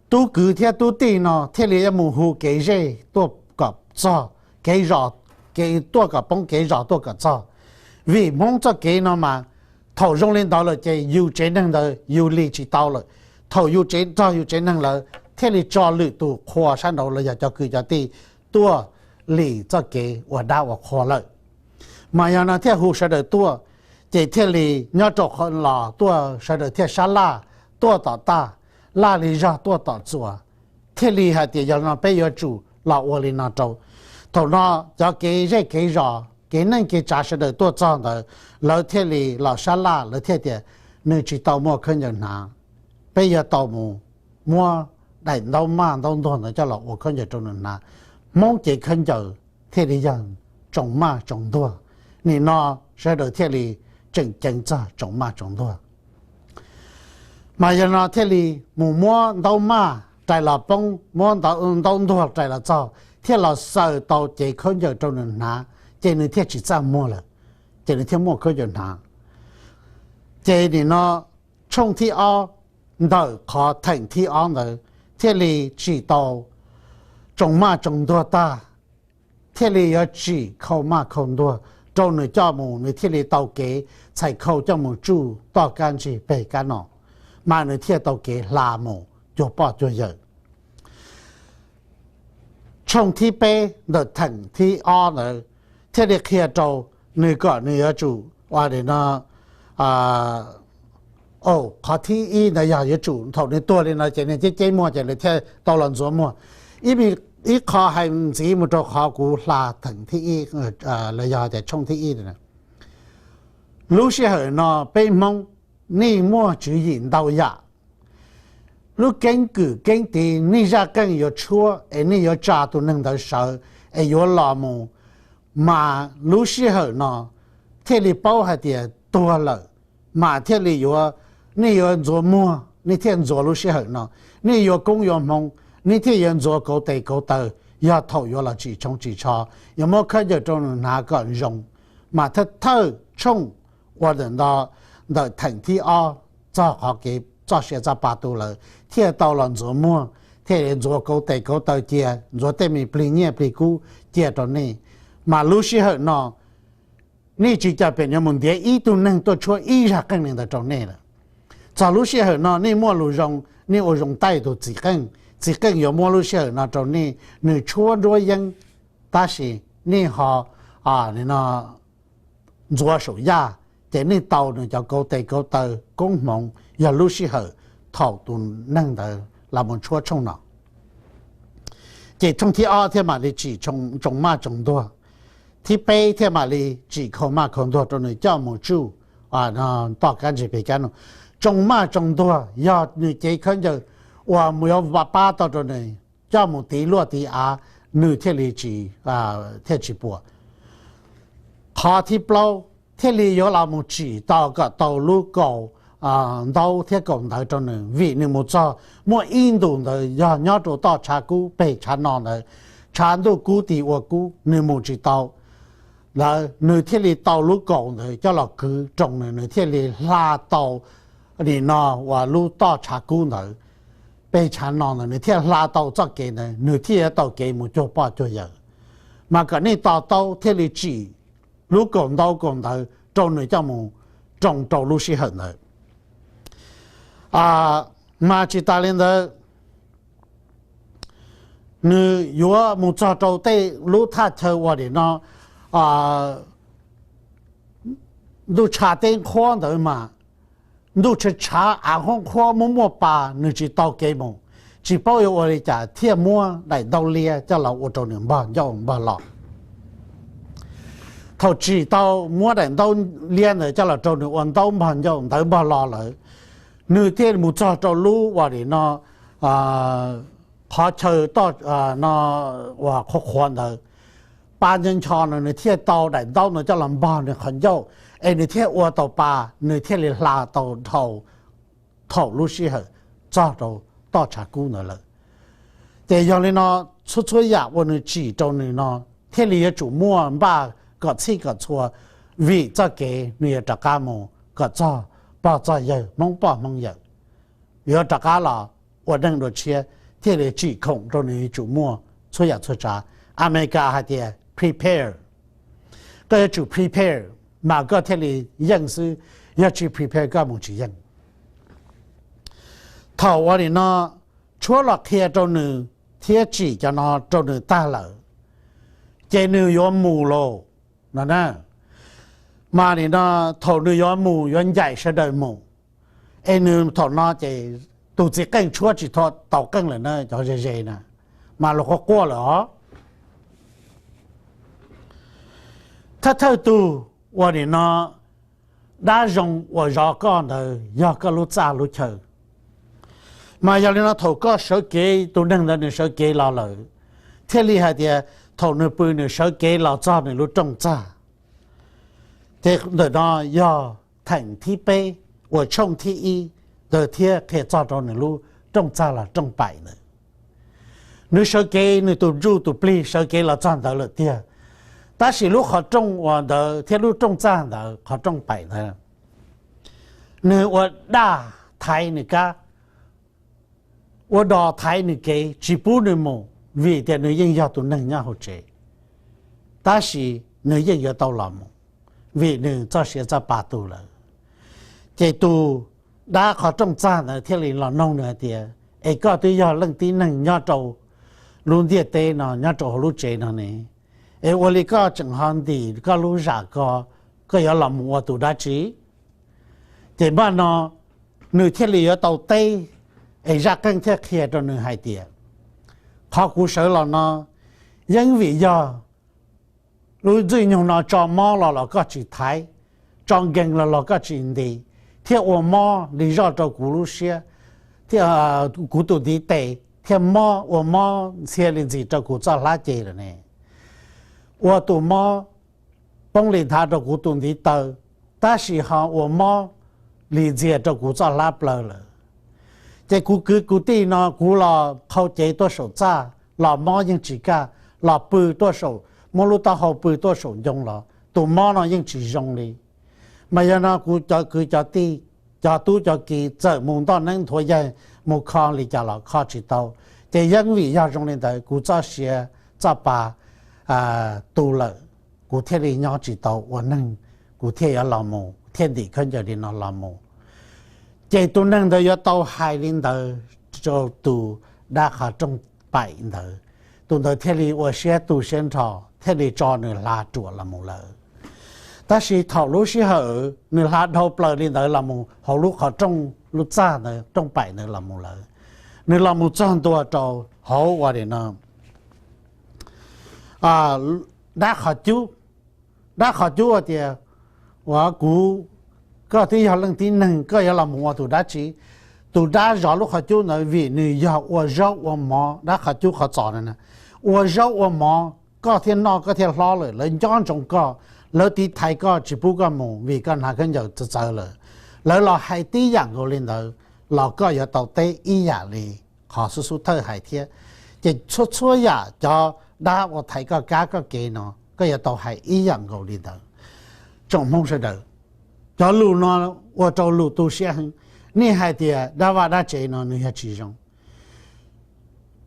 Tub kwv thiab tub tij no thiaj li yuav mus hu kev zej tuaj kom txog, kev zos, kev tuaj kom poob, kev zos tuaj kom txog. Vim Hmoob txoj kev no mas, thaum zoo li ntawd lawm ces yus tsev neeg ntawd yus lim tsis tau lawm. Thaum yus tsev, txog yus tsev neeg lawm thiaj li tso lwm tus qhua sab nraud los yog cov kwv cov tij tuaj lim txoj kev ua dab ua qhua lawm. Mas yog no thiaj hu sawv daws tuaj, ces thiaj li nyob rau qhov los tuaj sawv daws thiaj sab laj tuaj tom taj, laj li zog tuaj tom txuas, thiaj li hais tias yog no peb yuav tsum los ua li no rau. Thaum no cov kev zej kev zos, kev neej kev tsav sawv daws tuaj txog ntawd, lawv thiaj li los sab laj, lawv thiaj tias nws tsis tau muaj khaub ncaws hnav, peb yuav tau mus muab daim ntaub maj ntaub ntuag ntawd coj los ua khaub ncaws rau nws hnav. Hmoob cev khaub ncaws thiaj li yog tsoos maj tsoos ntuag. Nim no sawv daws thiaj li tseem ceev txog tsoos maj tsoos ntuag. Mas yog no thiaj li mus muab ntaub maj rais los poob, muab ntaub ntuag rais los txog, thiaj los xaws tau cev khaub ncaws rau nws hnav, ces nws thiaj tsis txaj muag lawm, ces nws thiaj muaj khaub ncaws hnav. Ces nim no tshooj thib ob ntawm qhov theem thib ob ntawd thiaj li tsim tau tsoos maj tsoos ntuag tag, thiaj li yuav tsim khau maj khau ntuag rau nws coj mus, nws thiaj li tau kev txhais khau coj mus tsuj toj kab ntsig peg kab no, mas nws thiaj tau kev hla mus cuag poj cuag yawm. Tshooj thib peb ntawm theem thib ob ntawd thiaj li qhia rau nws kom nws yuav tsum ua li no, qhov thib ib ntawd yog yuav tsum thaum nws tuag li no ces nws ceb ceb muag ces nws thiaj tau los ntxuav muag. Ib qho hais ntxiv mus rau qhov kuv hla theem thib ib los yog tias tshooj thib ib. Lub sij hawm no peb Hmoob nej muaj tswv yim ntau yam. Lub keeb kwm keeb tiv nej zaj qeej yuav tshuab es nej yuav tsa tus neeg ntawd sawv es yuav los mus, mas lub sij hawm no thiaj li paub hais tias tuag lawm, mas thiaj li yuav, nej yuav ntxuav muag nej thiaj ntxuav lub sij hawm no, nej yuav koob yuav hmoov nej thiaj yuav ntxuav kauv tes kauv taw, yog thaum yuav los tsim tshoob tsim tsho, yuav muab khaub ncaws rau nws hnav kom zoo. Mas thawj thawj tshooj uas ntawm no, ntawm theem thib ob txog qhov kev txoj sia txoj pa tu lawm thiaj tau los ntxuav muag, thiaj li ntxuav kauv tes kauv taw cia, ntxuav tej me plig nyiaj plig kub cia rau nej. Mas lub sij hawm no nej tsis cam pem yuav mus ntiav ib tug neeg tuaj tshuab ib zaj qeej li ntawd rau nej lawm. Txog lub sij hawm no nej muaj lus zoo, nej ua zoo taij tus txiv qeej, txiv qeej yuav muab lub sij hawm no rau nej, nws tshuab nruab yeeb, tab sis nej ho ntxuav saum yaj, ces nej tau nws cov kauv tes kauv taw koob hmoov yog lub sij hawm thaum tus neeg ntawd los mus tshuab tshooj no. Ces tshooj thib ob thiaj mam li tsim tsoos maj tsoos ntuag, thib peb thiaj mam li tsim khau maj khau ntuag rau nws coj mus tsuj toj kab ntsig peg kab no. Tsoos maj tsoos ntuag yog nws cev khaub ncaws uas mus yuav pab tau rau nws coj mus tiv luaj tiv av, nws thiaj li tsis, thiaj tsis puas. Qhov thib plaub thiaj li yuav los mus tsim tau kom tau lub kaus ntaub thiab kaus ntawv rau nws, vim nws mus txog muaj ib ntus ntawd yog nyob rau toj tshav kub peg tshav no ntawd, tshav ntuj kub tis ua kub nws mus tsis tau. Lawm nws thiaj li tau lub kaus ntawd coj los kwv roos nws, nws thiaj li hla tau nim no uas lub toj tshav kub ntawd, peg tshav no ntawd nws thiaj hla tau txoj kev ntawd, nws thiaj yuav tau kev mus cuag poj cuag yawm. Mas kom nej to taub thiaj li tsim lub kaus ntaub kaus ntawv rau nws coj mus roos rau lub sij hawm ntawd. Mas tsis tas li ntawd, nws yuav mus txog rau tej lub thaj chaw uas nim no ntuj tshav teb nqhuab ntawd mas, ntuj tshav tshav av nqhuab nqhuab muaj muaj pa, nws tsis tau kev mus, tsis paub yuav ua li cas thiaj muab daim ntaub liab coj los ua rau nws npog ncauj npog lo. Thaum tsim tau muab daim ntaub liab ntawd coj los rau nws ua ntaub npog ncauj ntawv npog lo lawm, nws thiaj mus txog rau lub uas nim no qhov chaw toj no uas qhuav qhuav ntawd, pa ncho ncho no nws thiaj tau daim ntaub no coj los npog nws qhov ncauj, es nws thiaj ua tau pa, nws thiaj li hla tau dhau thaum lub sij hawm txog rau toj tshav kub ntawd lawm. Ces yog li no, txhua txhua yam uas nws tsim rau nws no thiaj li yuav tsum muaj npaj kom txhij kom txhua, vim txoj kev nws yuav rov qab mus kom txog pog txog yawg, Hmoob pog Hmoob yawm, yuav rov qab los ua neej dua tshiab, thiaj li tsim khoom rau nws yuav tsum muaj txhua yam txhua tsav. Amelikas hais tias prepare, koj yuav tsum prepare mas koj thiaj li yeej xwb, yog tsis prepare koj mus tsis yeej. Thaum uas nim no tshuab los qhia rau nws thiab tsim cov no rau nws tag lawm, ces nws yuav mus lauj no na. Mas nim no thaum nws yuav mus yuav ncaim sawv daws mus, es nws thaum no ces tus txiv qeej tshuab tsis tau qeej lawm na, cov ze ze na, mas luag quaj quaj lawm os. Thawj thawj tug uas nim no dab zoo uas zov koj ntawd yog koj lub txaj lub chaw. Mas yog li no thaum koj sawv kev, tus neeg ntawd nws sawv kev los lawm, thiaj li hais tias thaum nws pw nws sawv kev los txog nws lub rooj txag. Ces ntawm no yog theem thib peb uas tshooj thib ib ntawd thiab qhia txog rau nws lub rooj txag los rooj paim ntawd. Nws sawv kev, nws tus ntsuj tus plig sawv kev los txog ntawd lawm tiag, tab sis lub qhov rooj uas ntawd thiab lub rooj txag ntawd, qhov rooj paim ntawd, nws ua daj thaiv nws kab, ua dog thaiv nws kev tsis pub nws mus, vim tias nws yeej yog tus neeg nyob hauv tsev, tab sis nws yeej yuav tau los mus, vim nws txoj sia txoj pa tu lawm. Ces tus dab qhov rooj txag ntawd thiaj li los noog nws hais tias, es koj twb yog leej tib neeg nyob rau lub ntiaj teb no, nyob rau hauv lub tsev no ne, es ua li koj tseem ho ntim koj lub zam ko, koj yuav los mus ua tus dab tsi? Ces npaj no nws thiaj li yuav tau teb, es zaj qeej thiaj qhia rau nws hais tias, qhov kuv sawv los no yeej vim yog lub ntxwg nyoog no tso mob los los koj tsis thaiv, tso nkees los los koj tsis ntis, thiaj ua mob li zoj rau kuv lub siab, thiab kuv tus ntiv tes thiaj mob, ua mob ntxhias li ntxis rau kuv txoj hlab ceg lawm ne. Ua tus mob poob li nthav rau kuv tus ntiv taw, tab sis ho ua mob li ntxias rau kuv txoj hlab plaws lawm. Ces kuv kwv kuv tij no kuv los qhau cev tuaj saum txaj los mob yeej tsis kaj, los pw tuaj saum, muab lub taub hau pw tuaj saum ncoo los tus mob no yeej tsis zoo li. Mas yog no kuv cov kwv cov tij, cov tub cov kiv txawm mus ntoj neeb nthuav yaig, mus kho li cas los kho tsis tau. Ces yeej vim yog zoo li ntawd kuv txoj sia txoj pa tu lawm, kuv thiaj li nyob tsis tau ua neeg, kuv thiaj yuav los mus thiaj ntim khaub ncaws li no los mus. Ces tus neeg ntawd yuav tau hais li ntawd rau tus dab qhov rooj paim ntawd, tus ntawd thiaj li ua siab tu siab nrho thiaj li tso nws hla ruam los mus lawm. Tab sis thaum lub sij hawm nws hla dhau plaws li ntawd los mus hauv lub qhov rooj, lub txaj ntawd, rooj paim ntawd los mus lawm, nws los mus txog ntua rau hauv ua li no, dab qhov cub, dab qhov cub tias, ua kuv, koj twb yog leej tib neeg, koj yuav los mus ua tus dab tsi? Tus dab zov lub qhov cub ntawd vim nws yog ua zaub ua mov, dab qhov cub qhov txos na, ua zaub ua mov koj thiaj noj koj thiaj hlob lawm, lawv nco ntsoov koj, lawv tiv thaiv koj tsis pub koj mus vim koj hnav khaub ncaws txawv txawv lawm. Lawv los hais tib yam nkaus li ntawd los koj yuav tau teb ib yam li qhov xub xub thawj hais thiab. Ces txhua txhua yam cov dab uas thaiv koj kab koj kev no koj yuav tau hais ib yam nkaus li ntawd. Tsoom Hmoob sawv daws, cov lus no ua rau lus tu siab heev. Nej hais tias dab vaj dab tsev no nws yog tsis zoo.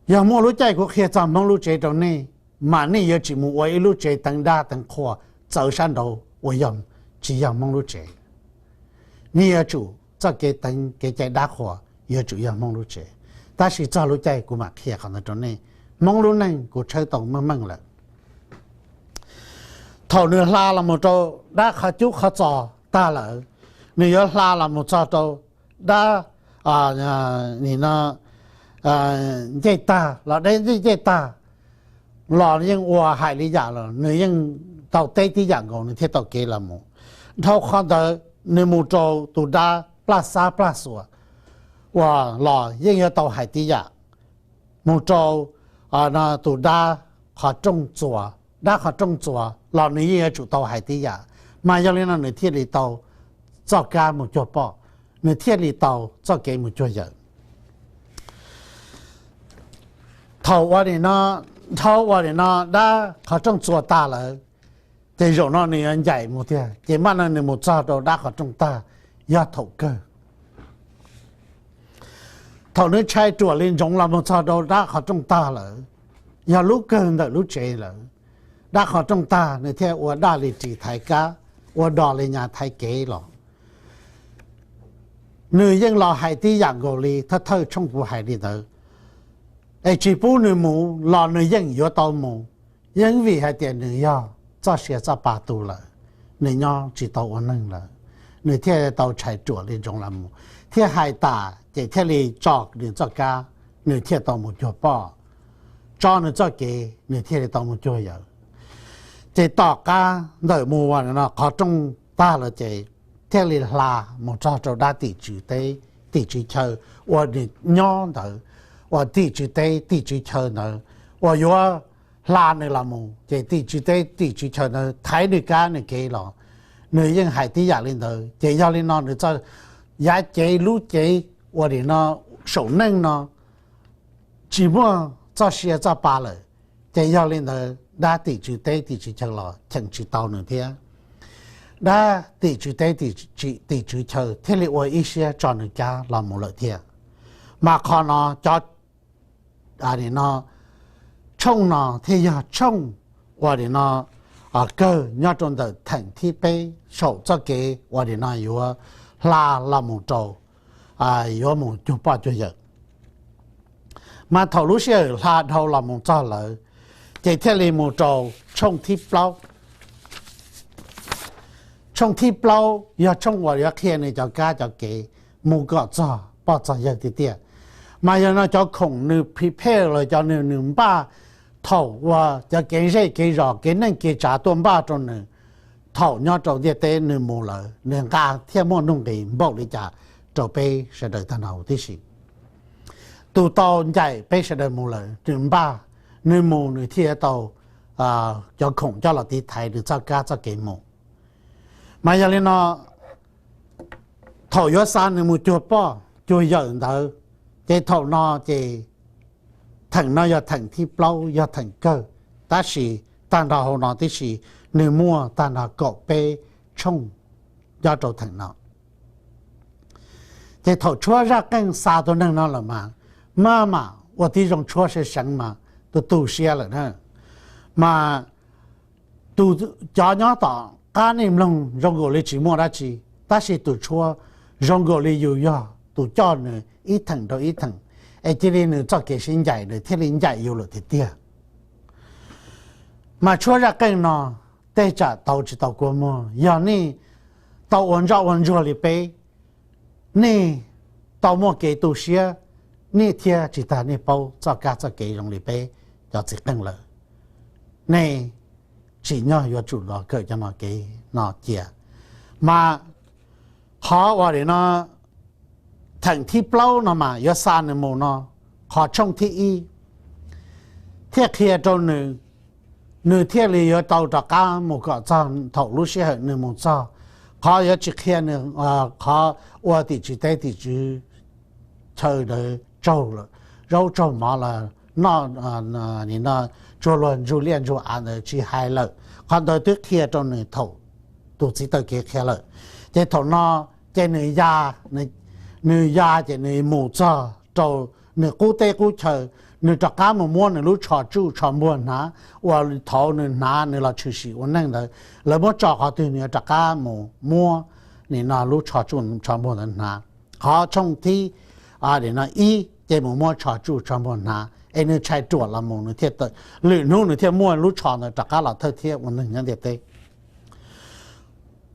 Yog muaj lub caij kuv qhia txog Hmoob lub tsev rau nej, mas nej yuav tsis mus ua ib lub tsev teev dab teev qhua txawv sab nraud uas yog, tsis yog Hmoob lub tsev. Nej yuav tsum txoj kev teev kev cai dab qhuas yuav tsum yog Hmoob lub tsev. Tab sis txog lub caij kuv mam qhia qhov ntawd rau nej. Hmoob lub neej kuv tshawb tau meej meej lawm. Thaum nws hla los mus rau dab qhov cub qhov txos tag lawm, nws yuav hla los mus txog rau dab, nim no, ncej tag los dab ncej tag los yeej ua hais li yam los nws yeej tau teb tib yam nkaus nws thiaj tau kev los mus. Dhau qhov ntawd nws mus rau tus dab plaj xab plaj xuas uas los yeej yuav tau hais tib yam, mus rau tus dab qhov rooj txuas, dab qhov rooj txuas los nws yeej yuav tsum tau hais tib yam. Mas yog li no nws thiaj li tau txoj kab mus cuag poj, nws thiaj li tau txoj kev mus cuag yawm. Thaum ua nim no, dhau ua nim no dab qhov rooj txuas tag lawm, ces zaum no nws yuav ncaim mus tiag, ces maj no nws mus txog rau dab qhov rooj tag, yog thaum kawg. Thaum nws tshais ruam li ntsoov los mus txog rau dab qhov rooj tag lawm, yog lub kawg ntawm lub tsev lawm, dab qhov rooj tag nws thiaj ua daj li ris thaiv kab, ua do li nyas thaiv kev los. Nws yeej los hais tib yam nkaus li thawj thawj tshooj kuv hais li ntawd, es tsis pub nws mus los nws yeej yuav tau mus, yeej vim hais tias nws yog txoj sia txoj pa tu lawm, nws nyob tsis tau ua neeg lawm, nws thiaj tau tshais ruam li ntsoov los mus, thiaj hais tas ces thiaj li tso nws txoj kab, nws thiaj tau mus cuag poj, tso nws txoj kev nws thiaj li tau mus cuag yawm. Ces tom qab ntawm mus ua no qhov rooj tag lawm ces thiaj li hla mus txog rau dab tim tswv teb tim tswv chaw uas nws nyob ntawd, uas tim tswv teb tim tswv chaw ntawd uas yuav hla nws los mus, ces tim tswv teb tim tswv chaw ntawd thaiv nws kab nws kev los, nws yeej hais tib yam li ntawd. Ces yog li no nws txoj yav cev lub cev ua nim no saum neej no tsis muaj txoj sia txoj pa lawm, ces yog li ntawd dab tim tswv teb tim tswv chaw los cheem tsis tau nws thiab. Dab tim tswv teb tim tswv chaw thiaj li ua ib siab tso nws kab los mus lawm thiab. Mas qhov no cov, nim no, tshooj no thiaj yog tshooj uas nim no kawg nyob rau ntawm theem thib peb saum txoj kev uas nim no yuav hla los mus rau, yuav mus cuag poj cuag yawm. Mas thaum lub sij hawm hla dhau los mus txog lawm, ces thiaj li mus rau tshooj thib plaub. Tshooj thib plaub yog tshooj uas yuav qhia nws cov kab cov kev mus kom txog poj txog yawg tiag tiag. Mas yog no cov khoom nws prepare los cov nws npaj thaum uas cov kev zej kev zos kev neej kev tsav tuaj npaj rau nws, thaum nyob rau ntiaj teb nws mus lawm nws nqa thiaj muaj nuj nqis npaum li cas rau peb sawv daws tag nrho huv tib si. Tus tau ncaim peb sawv daws mus lawm nws npaj, nws mus nws thiaj tau cov khoom coj los tiv thaiv nws txoj kab txoj kev mus. Mas yog li no, thaum yuav xa nws mus cuag poj cuag yawm ntawd, ces thaum no ces theem no yog theem thib plaub yog theem kawg, tab sis tag nrho hauv no tib si nws muaj tag nrho kaum peb tshooj nyob rau theem no. Ces thaum tshuab zaj qeej xa tus neeg no lawm mas maj mam ua tib zoo tshuab seev seev mas tus tu siab lawm na. Mas tus, cov nyob tom qab nej mloog zoo nkaus li tsis muaj dab tsi, tab sis tus tshuab zoo nkaus li yus yog tus coj nws ib theem rau ib theem, es cia li nws txoj kev sib ncaim nws thiaj li ncaim yus lawm tiag tiag. Mas tshuab zaj qeej no tej tsam tau tsis tau kua muag, yog nej tau ua ntsoj ua ntsuag li peb, nej tau muaj kev tu siab, nej thiaj tsis tas nej paub txoj kab txoj kev zoo li peb cov txiv qeej lawm. Nej tsim nyog yuav tsum los kawm cov no kev no cia. Mas qhov uas nim no theem thib plaub no mas yuav xa nws mus no, qhov tshooj thib ib thiaj qhia rau nws, nws thiaj li yuav tau rov qab mus kom txog thaum lub sij hawm nws mus txog. Qhov yuav tsis qhia nws qhov ua tim tswv teb tim tswv chaw ntawd tsaug lawm, zaub tsaug mov los noj, nim no tsuag luag ntsug liaj ntsug av ntawd tsis hais lawm, qhov ntawd twb qhia rau nws thaum tus txiv taw kev qhia lawm. Ces thaum no ces nws ya, nws ya ces nws mus txog rau nws qub teb qub chaw, nws rov qab mus muab nws lub tsho tsuj tsho npuag hnav uas thaud nws hnav nws los tshwm sim ua neej ntawd, lawv muab tso qhov twg nws yuav rov qab mus muab nim no lub tsho tsuj tsho npuag ntawd hnav. Qhov tshooj thib, nim no ib ces mus muab tsho tsuj tsho npuag hnav es nws tshais ruam los mus nws thiaj, lwm hnub nws thiaj muaj lub tsho ntawd rov qab los thawj thiab ua neeg nyob ntiaj teb.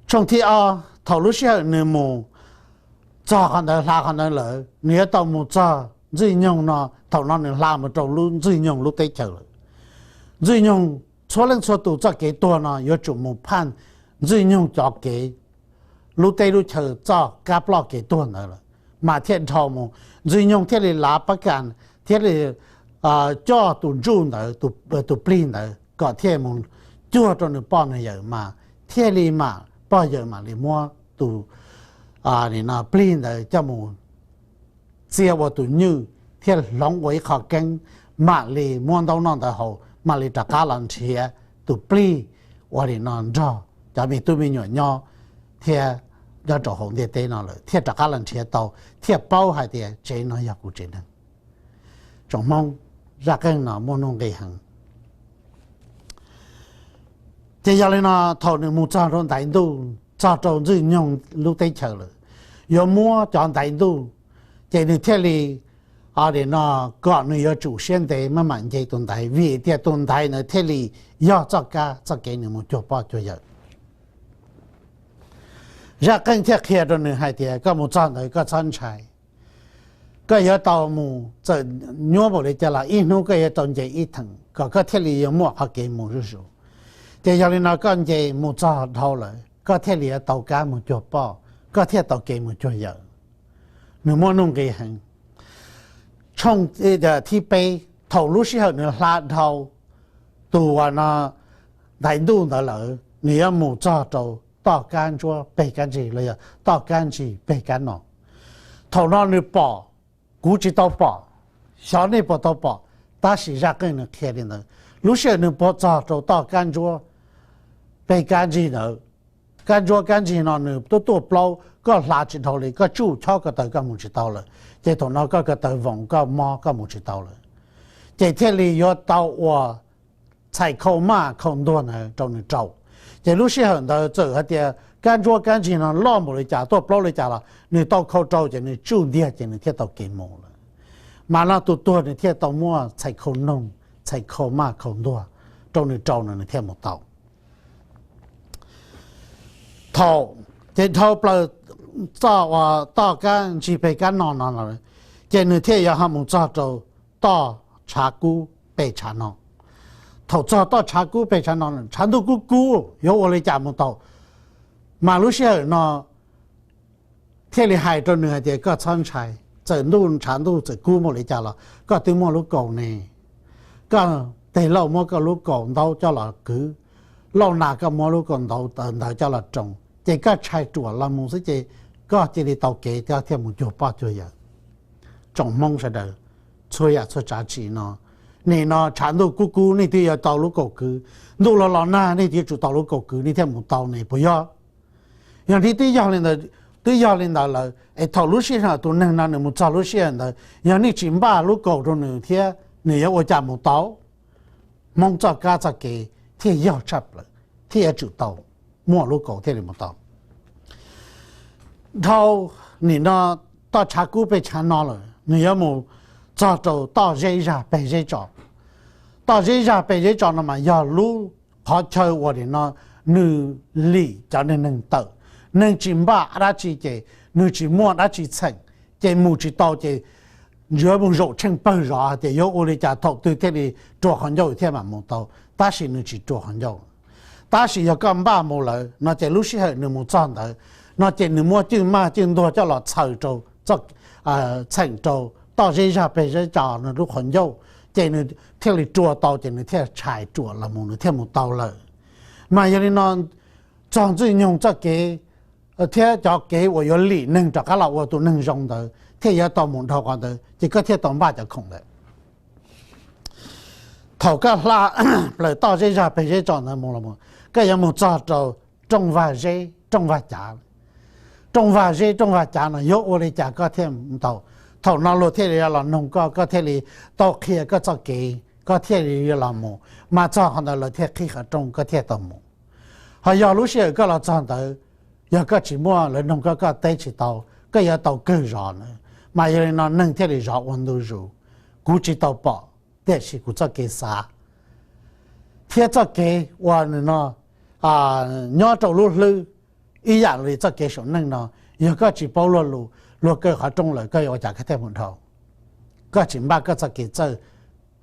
Tshooj thib ob, thaum lub sij hawm nws mus txog qhov ntawd, hla qhov ntawd lawm, nws yuav tau mus txog Ntxwj Nyoog no, thaum no nws hla mus rau lub Ntxwj Nyoog lub teb chaws lawm. Ntxwj Nyoog txhua leej txhua tus txoj kev tuag no yuav tsum mus phaj Ntxwj Nyoog cov kev, lub teb lub chaw txoj kab ploj kev tuag ntawd lawm, mas thiaj dhau mus, Ntxwj Nyoog thiaj li lav pab kas, thiaj li coj tus ntsuj ntawd, tus plig ntawd kom thiaj mus cuag rau nws poj nws yawm, mas thiaj li mam pog yawm mam li muab tus plig ntawd coj mus txia ua tus nywj thiaj hloov ua ib qho keeb, mam li muab ntaub noj ntawd haus, mam li rov qab los nrhiav tus plig ua li no nrog cov me tub me nyuam nyob thiab nyob rau hauv ntiaj teb no lawm, thiaj rov qab los nrhiav tau, thiaj paub hais tias tsev no yog kuv tsev neeg. Tsoom Hmoob, zaj qeej no muaj nuj nqis heev. Ces yog li no, thaum nws mus txog rau ntaiv ntuj, txog rau Ntxwj Nyoog lub teb chaws lawm, yuav muab cov ntaiv ntuj, ces nws thiaj li, o, no, kom nws yuav tsum siab ntev maj mam nce tus ntaiv, vim tias tus ntaiv ntawd thiaj li yog txoj kab txoj kev nws mus cuag poj cuag yawm. Zaj qeej thiaj qhia rau nws hais tias koj mus txog ntawd koj txhob ntshai, koj yuav tau mus, txawm nyuaj npaum li cas los ib hnub koj yuav tau nce ib theem kom koj thiaj li yuav muaj qhov kev mus zuj zus. Ces yog li no koj nce mus txog dhau lawm koj thiaj li yuav tau kab mus cuag poj, koj thiaj tau kev mus cuag yawm. Nws muaj nuj nqis heev. Tshooj thib peb, thaum lub sij hawm nws hla dhau tus uas no ntaiv ntuj ntawd lawm, nws yuav mus txog rau toj kab ntsuab peg kab ntsig los yog toj kab ntsig peg kab no. Thaum no nws pom, kuv tsis tau pom, xyov nej puas tau pom, tab sis zaj qeej nws qhia li ntawd. Lub sij hawm nws pom txog rau toj kab ntsuab peg kab ntsig ntawd, kab ntsuab kab ntsig no nws tuaj tuaj plaub, koj hla tsis dhau li, koj tsuj chob ko taw koj mus tsis tau lawm, ces thaum no koj ko taw voos koj mob koj mus tsis tau lawm, ces thiaj li yuav tau ua txhais khau maj khau ntuag ntawd rau nws rau. Ces lub sij hawm ntawd txawm hais tias kab ntsuab kab ntsig no loj npaum li cas tuaj plaub li cas los nws tau khau rau ces nws tsuj ntiag ces nws thiaj tau kev mus lawm. Mas no tus tuag nws thiaj tau muaj txhais khau noog, txhais khau maj khau ntuag rau nws rau no nws thiaj mus tau. Thaum ces dhau plaws txoj uas toj kab ntsig peg kab no no, ces nws thiaj yuav ho mus txog rau toj tshav kub peg tshav no. Thaum txog toj tshav kub peg tshav no, tshav ntuj kub kub yuav ua li cas mus tau. Mas lub sij hawm no thiaj li hais rau nws hais tias koj txhob ntshai, txawm ntuj tshav ntuj txawm kub npaum li cas los koj twb muaj lub kaus ne. Koj teg lauj muab koj lub kaus ntaub coj los kwv, lauj nas koj muab lub kaus ntaub ntawd coj los roos, ces koj tshais ruam los mus xwb ces koj cia li tau kev thiab thiaj mus cuag poj cuag yawm. Tsoom Hmoob sawv daws, txhua yam txhua tsav tsim no, nim no tshav ntuj kub kub nej twb yuav tau lub kaus kwv, ntuj los los nag nej twb yuav tsum tau lub kaus kwv nej thiaj mus tau ne puas yog? Yog nej twb yog li ntawd, twb yog li ntawd lawm es thaum lub sij hawm tus neeg no nws mus txog lub sij hawm ntawd yog nej tsis npaj lub kaus rau nws thiab nws yuav ua cas mus tau? Hmoob txoj kab txoj kev thiaj yog tshaj plaws, thiaj yuav tsum tau muaj lub kaus thiaj li mus tau. Dhau nim no toj tshav kub peg tshav no lawm nws yuav mus txog rau toj zeb zag peg zeb tso. Toj zeb zag peg zeb tso no mas yog lub qhov chaw uas nim no nws lim cov neeg neeg tawm, neeg tsis npaj dab tsi ces nws tsis muaj dab tsi txheem, ces mus tsis tau ces yuav mus zaum tsheej pawg zov hais tias yuav ua li cas thaum twg thiaj li rua qhov ncauj thiaj mam mus tau, tab sis nws tsis rua qhov ncauj. Tab sis yog koj npaj mus lawm no ces lub sij hawm nws mus txog ntawd no ces nws muab cwj maj cwj ntuag coj los txhaws rau, txheem rau toj zeb zag peg zeb tso nws lub qhov ncauj, ces nws thiaj li rua tau ces nws thiaj tshais ruam los mus nws thiaj mus tau lawm. Mas yog li no txog Ntxwj Nyoog txoj kev thiab cov kev uas yuav lim neeg rov qab los ua tus neeg zoo ntawd thiaj yuav tau mus dhau qhov ntawd ces koj thiaj tau npaj cov khoom ntawd. Thaum koj hla plaws toj zeb zag peg zeb tso ntawd mus los, koj yuav mus txog rau rooj vag zeb rooj vag cav. Rooj vag zeb rooj vag cav no yuav ua li cas koj thiaj mus tau? Thaum no luag thiaj li los noog koj, koj thiaj li tau qhia koj txoj kev, koj thiaj li los mus, mas txog qhov ntawd lawv thiaj qhib qhov rooj koj thiaj tau mus. Ho yog lub sij hawm koj los txog ntawd, yog koj tsis muaj lawv noog koj koj teb tsis tau, koj yuav tau kawg zov na. Mas yog li no neeg thiaj li zov ua ntu zus, kuv tsis tau pom, tiam sis kuv txoj kev xav thiab txoj kev ua nws no nyob rau lub hlwb ib yam li txoj kev saum neej no, yog koj tsis paub luag lus, luag kaw qhov rooj lawm koj yuav ua cas koj thiaj mus dhau? Koj tsis npaj koj txoj kev txawj,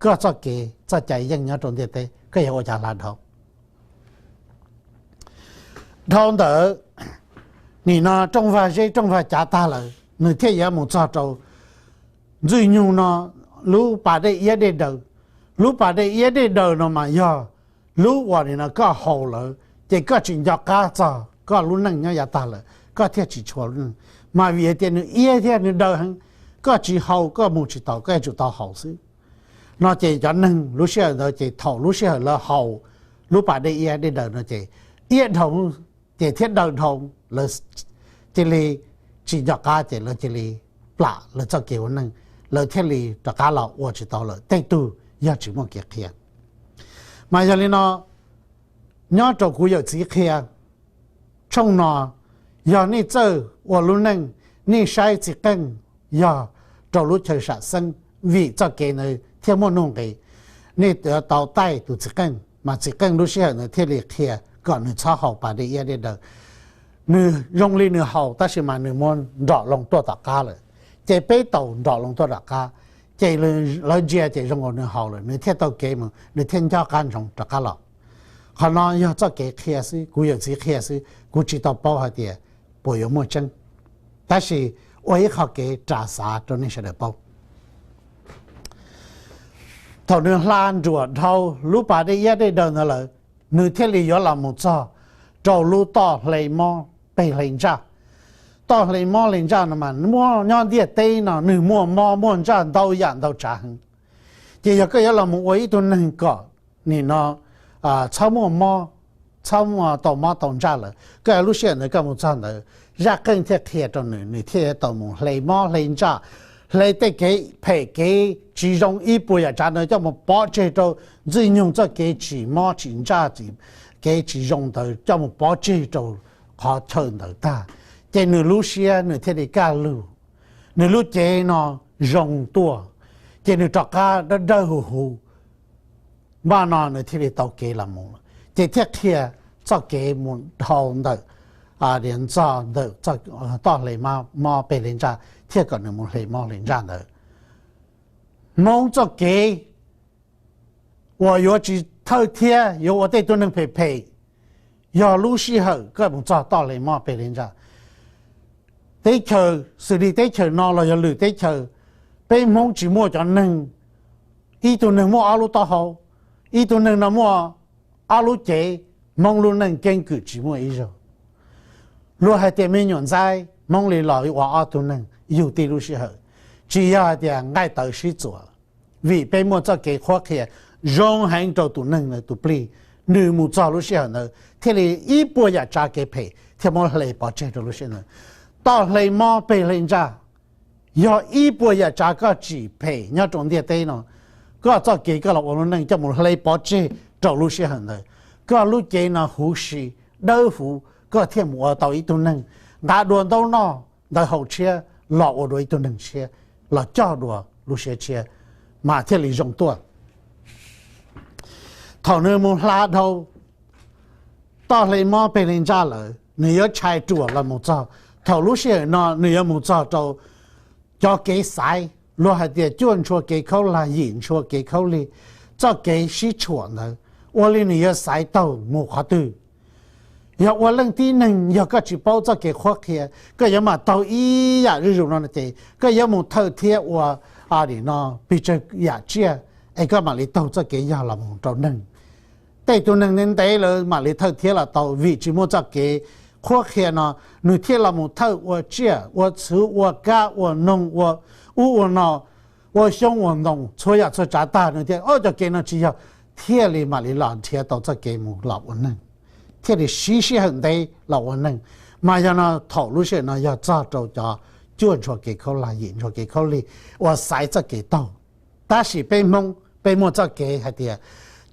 koj txoj kev txoj cai yeej nyob rau ntiaj teb, koj yuav ua cas hla dhau. Dhau ntawd, nim no rooj vag zeb rooj vag cav tag lawm, nws thiaj yuav mus txog rau Ntxwj Nyoog no lub pas dej iab dej daw. Lub pas dej iab dej daw no mas yog lub uas nim no koj haus lawm ces koj tsis nco qab txog koj lub neej nyob yav tag lawm, koj thiaj tsis tshua lub neej. Mas vim hais tias nws iab thiab nws daw heev, koj tsis haus koj mus tsis tau, koj yuav tsum tau haus xwb. No ces cov neeg lub sij hawm ntawd ces thaum lub sij hawm lawv haus lub pas dej iab dej daw no ces iab dhau ces thiab daw dhau, lawv cia li tsis nco qab ces lawv cia li plam lawv txoj kev ua neej, lawv thiaj li rov qab los ua tsis tau lawm, tej tug yog tsis muaj kev qhia. Mas yog li no, nyob rau kuv yawm txiv qhia tshooj no, yog nej txawj ua lub neej, nej saib txiv qeej yog rau lub chaw sam xeeb, vim txoj kev ntawd thiaj muaj nuj nqis. Nej tau taij tus txiv qeej mas txiv qeej lub sij hawm ntawd thiaj li qhia kom nws txhob haus pas dej iab dej daw. Nws zoo li nws haus tab sis mas nws muab nrom loo tuaj tom qab lawm, ces peb tau nrom loo tuaj tom qab, ces lawv ntsia ces zoo nkaus nws haus lawm, nws thiaj tau kev mus, nws thiaj nco qab ntsoov rov qab los. Qhov no yog txoj kev qhia xwb, kuv yawm txiv qhia xwb, kuv tsis tau paub hais tias puas yuav muaj tseeb, tab sis ua ib qho kev ras xav rau nej sawv daws paub. Thaum nws hla nruam dhau lub pas dej iab dej daw ntawd lawm, nws thiaj li yuav los mus txog rau lub toj hle mob peg hle ntsaj. Toj hle mob hle ntsaj no mas muaj nyob ntiaj teb no nws muaj mob muaj ntsaj ntau yam ntau tsav heev. Ces yog koj yuav los mus ua ib tug neeg kom nim no txhob muaj mob, txhob muaj tau mob tau ntsaj lawm, koj lub sij hawm ntawd koj mus txog ntawd, zaj qeej thiaj qhia rau nws, nws thiaj tau mus hle mob hle ntsaj, hle tej kev phem kev tsis zoo ib puas yam tsav ntawd coj mus pov tseg rau Ntxwj Nyoog txoj kev tsis mob tsis ntsaj, kev tsis zoo ntawd coj mus pov tseg rau qhov chaw ntawd tag, ces nws lub siab nws thiaj li kaj lug, nws lub cev no zoo tuaj, ces nws rov qab dawb dawb huv huv. Npaj no nws thiaj li tau kev los mus, ces thiaj qhia txoj kev mus dhau ntawm, txog ntawm toj hle mob peg hle ntsaj thiaj kom nws mus hle mob hle ntsaj ntawd. Hmoob txoj kev uas yuav tsis thawj thiab yuav ua tej tug neeg phem phem, yog lub sij hawm koj mus txog toj hle mob peg hle ntsaj. Teb chaws xws li teb chaws no los yog lwm teb chaws, peb Hmoob tsis muaj cov neeg, ib tug neeg muaj ob lub taub hau, ib tug neeg no muaj ob lub cev, Hmoob lub neej keeb kwm tsis muaj ib zaug. Luag hais tias me nyuam ntxaib Hmoob li los ua ob tug neeg yug tib lub sij hawm, tsis yog hais tias nqaij tawv sib txuas, vim peb muaj txoj kev qhuab qhia zoo heev rau tus neeg ntawd tus plig, nws mus txog lub sij hawm ntawd thiaj li ib puas yam tsav kev phem thiaj muab hle pov tseg rau lub sij hawm ntawd. Toj hle mob peg hle ntsaj, yog ib puas yam tsav koj tsim phem nyob rau ntiaj teb no, koj txoj kev koj los ua lub neej coj mus hle pov tseg rau lub sij hawm ntawd, koj lub cev no huv si, dawb huv, koj thiaj mus ua tau ib tug neeg nqa dua ntaub noj ntawd haus tshiab los ua dua ib tug neeg tshiab, los coj dua lub siab tshiab, mas thiaj li zoo tuaj. Thaum nws mus hla dhau toj hle mob peg hle ntsaj lawm, nws yuav tshais ruam los mus txog. Thaum lub sij hawm no nws yuav mus txog rau cov kev xaiv, luag hais tias cuaj ntshua kev khaub lag, yim ntshua kev khaub lig, txoj kev sib tshuam ntawd, ua li nws yuav xaiv taug mus qhov twg. Yog ua leej tib neeg, yog koj tsis paub txoj kev qhuab qhia, koj yuav mam taug ib yam zuj zus no ces koj yuav mus thawj thiab ua nim no pes tsawg yam tsiaj, es koj mam li taug txoj kev yog los mus rau neeg. Tej tus neeg ntev ntev lawm mam li thawj thiab los tau, vim tsis muaj txoj kev qhuab qhia no, nws thiaj los mus thawj ua tsiaj ua txhuv ua kab ua noog ua ub ua no, ua xyoob ua ntoo txhua yam txhua tsav tag, nws thiaj, o, cov kev no tsis yog, thiaj li mam li los nrhiav tau txoj kev mus los ua neeg, thiaj li siv sij hawm ntev los ua neeg. Mas yog no thaum lub sij hawm no yog txog rau cov cuaj ntshua kev khaub lag, yim ntshua kev khaub lig uas xaiv txoj kev taug. Tab sis peb Hmoob peb muaj txoj kev hais tias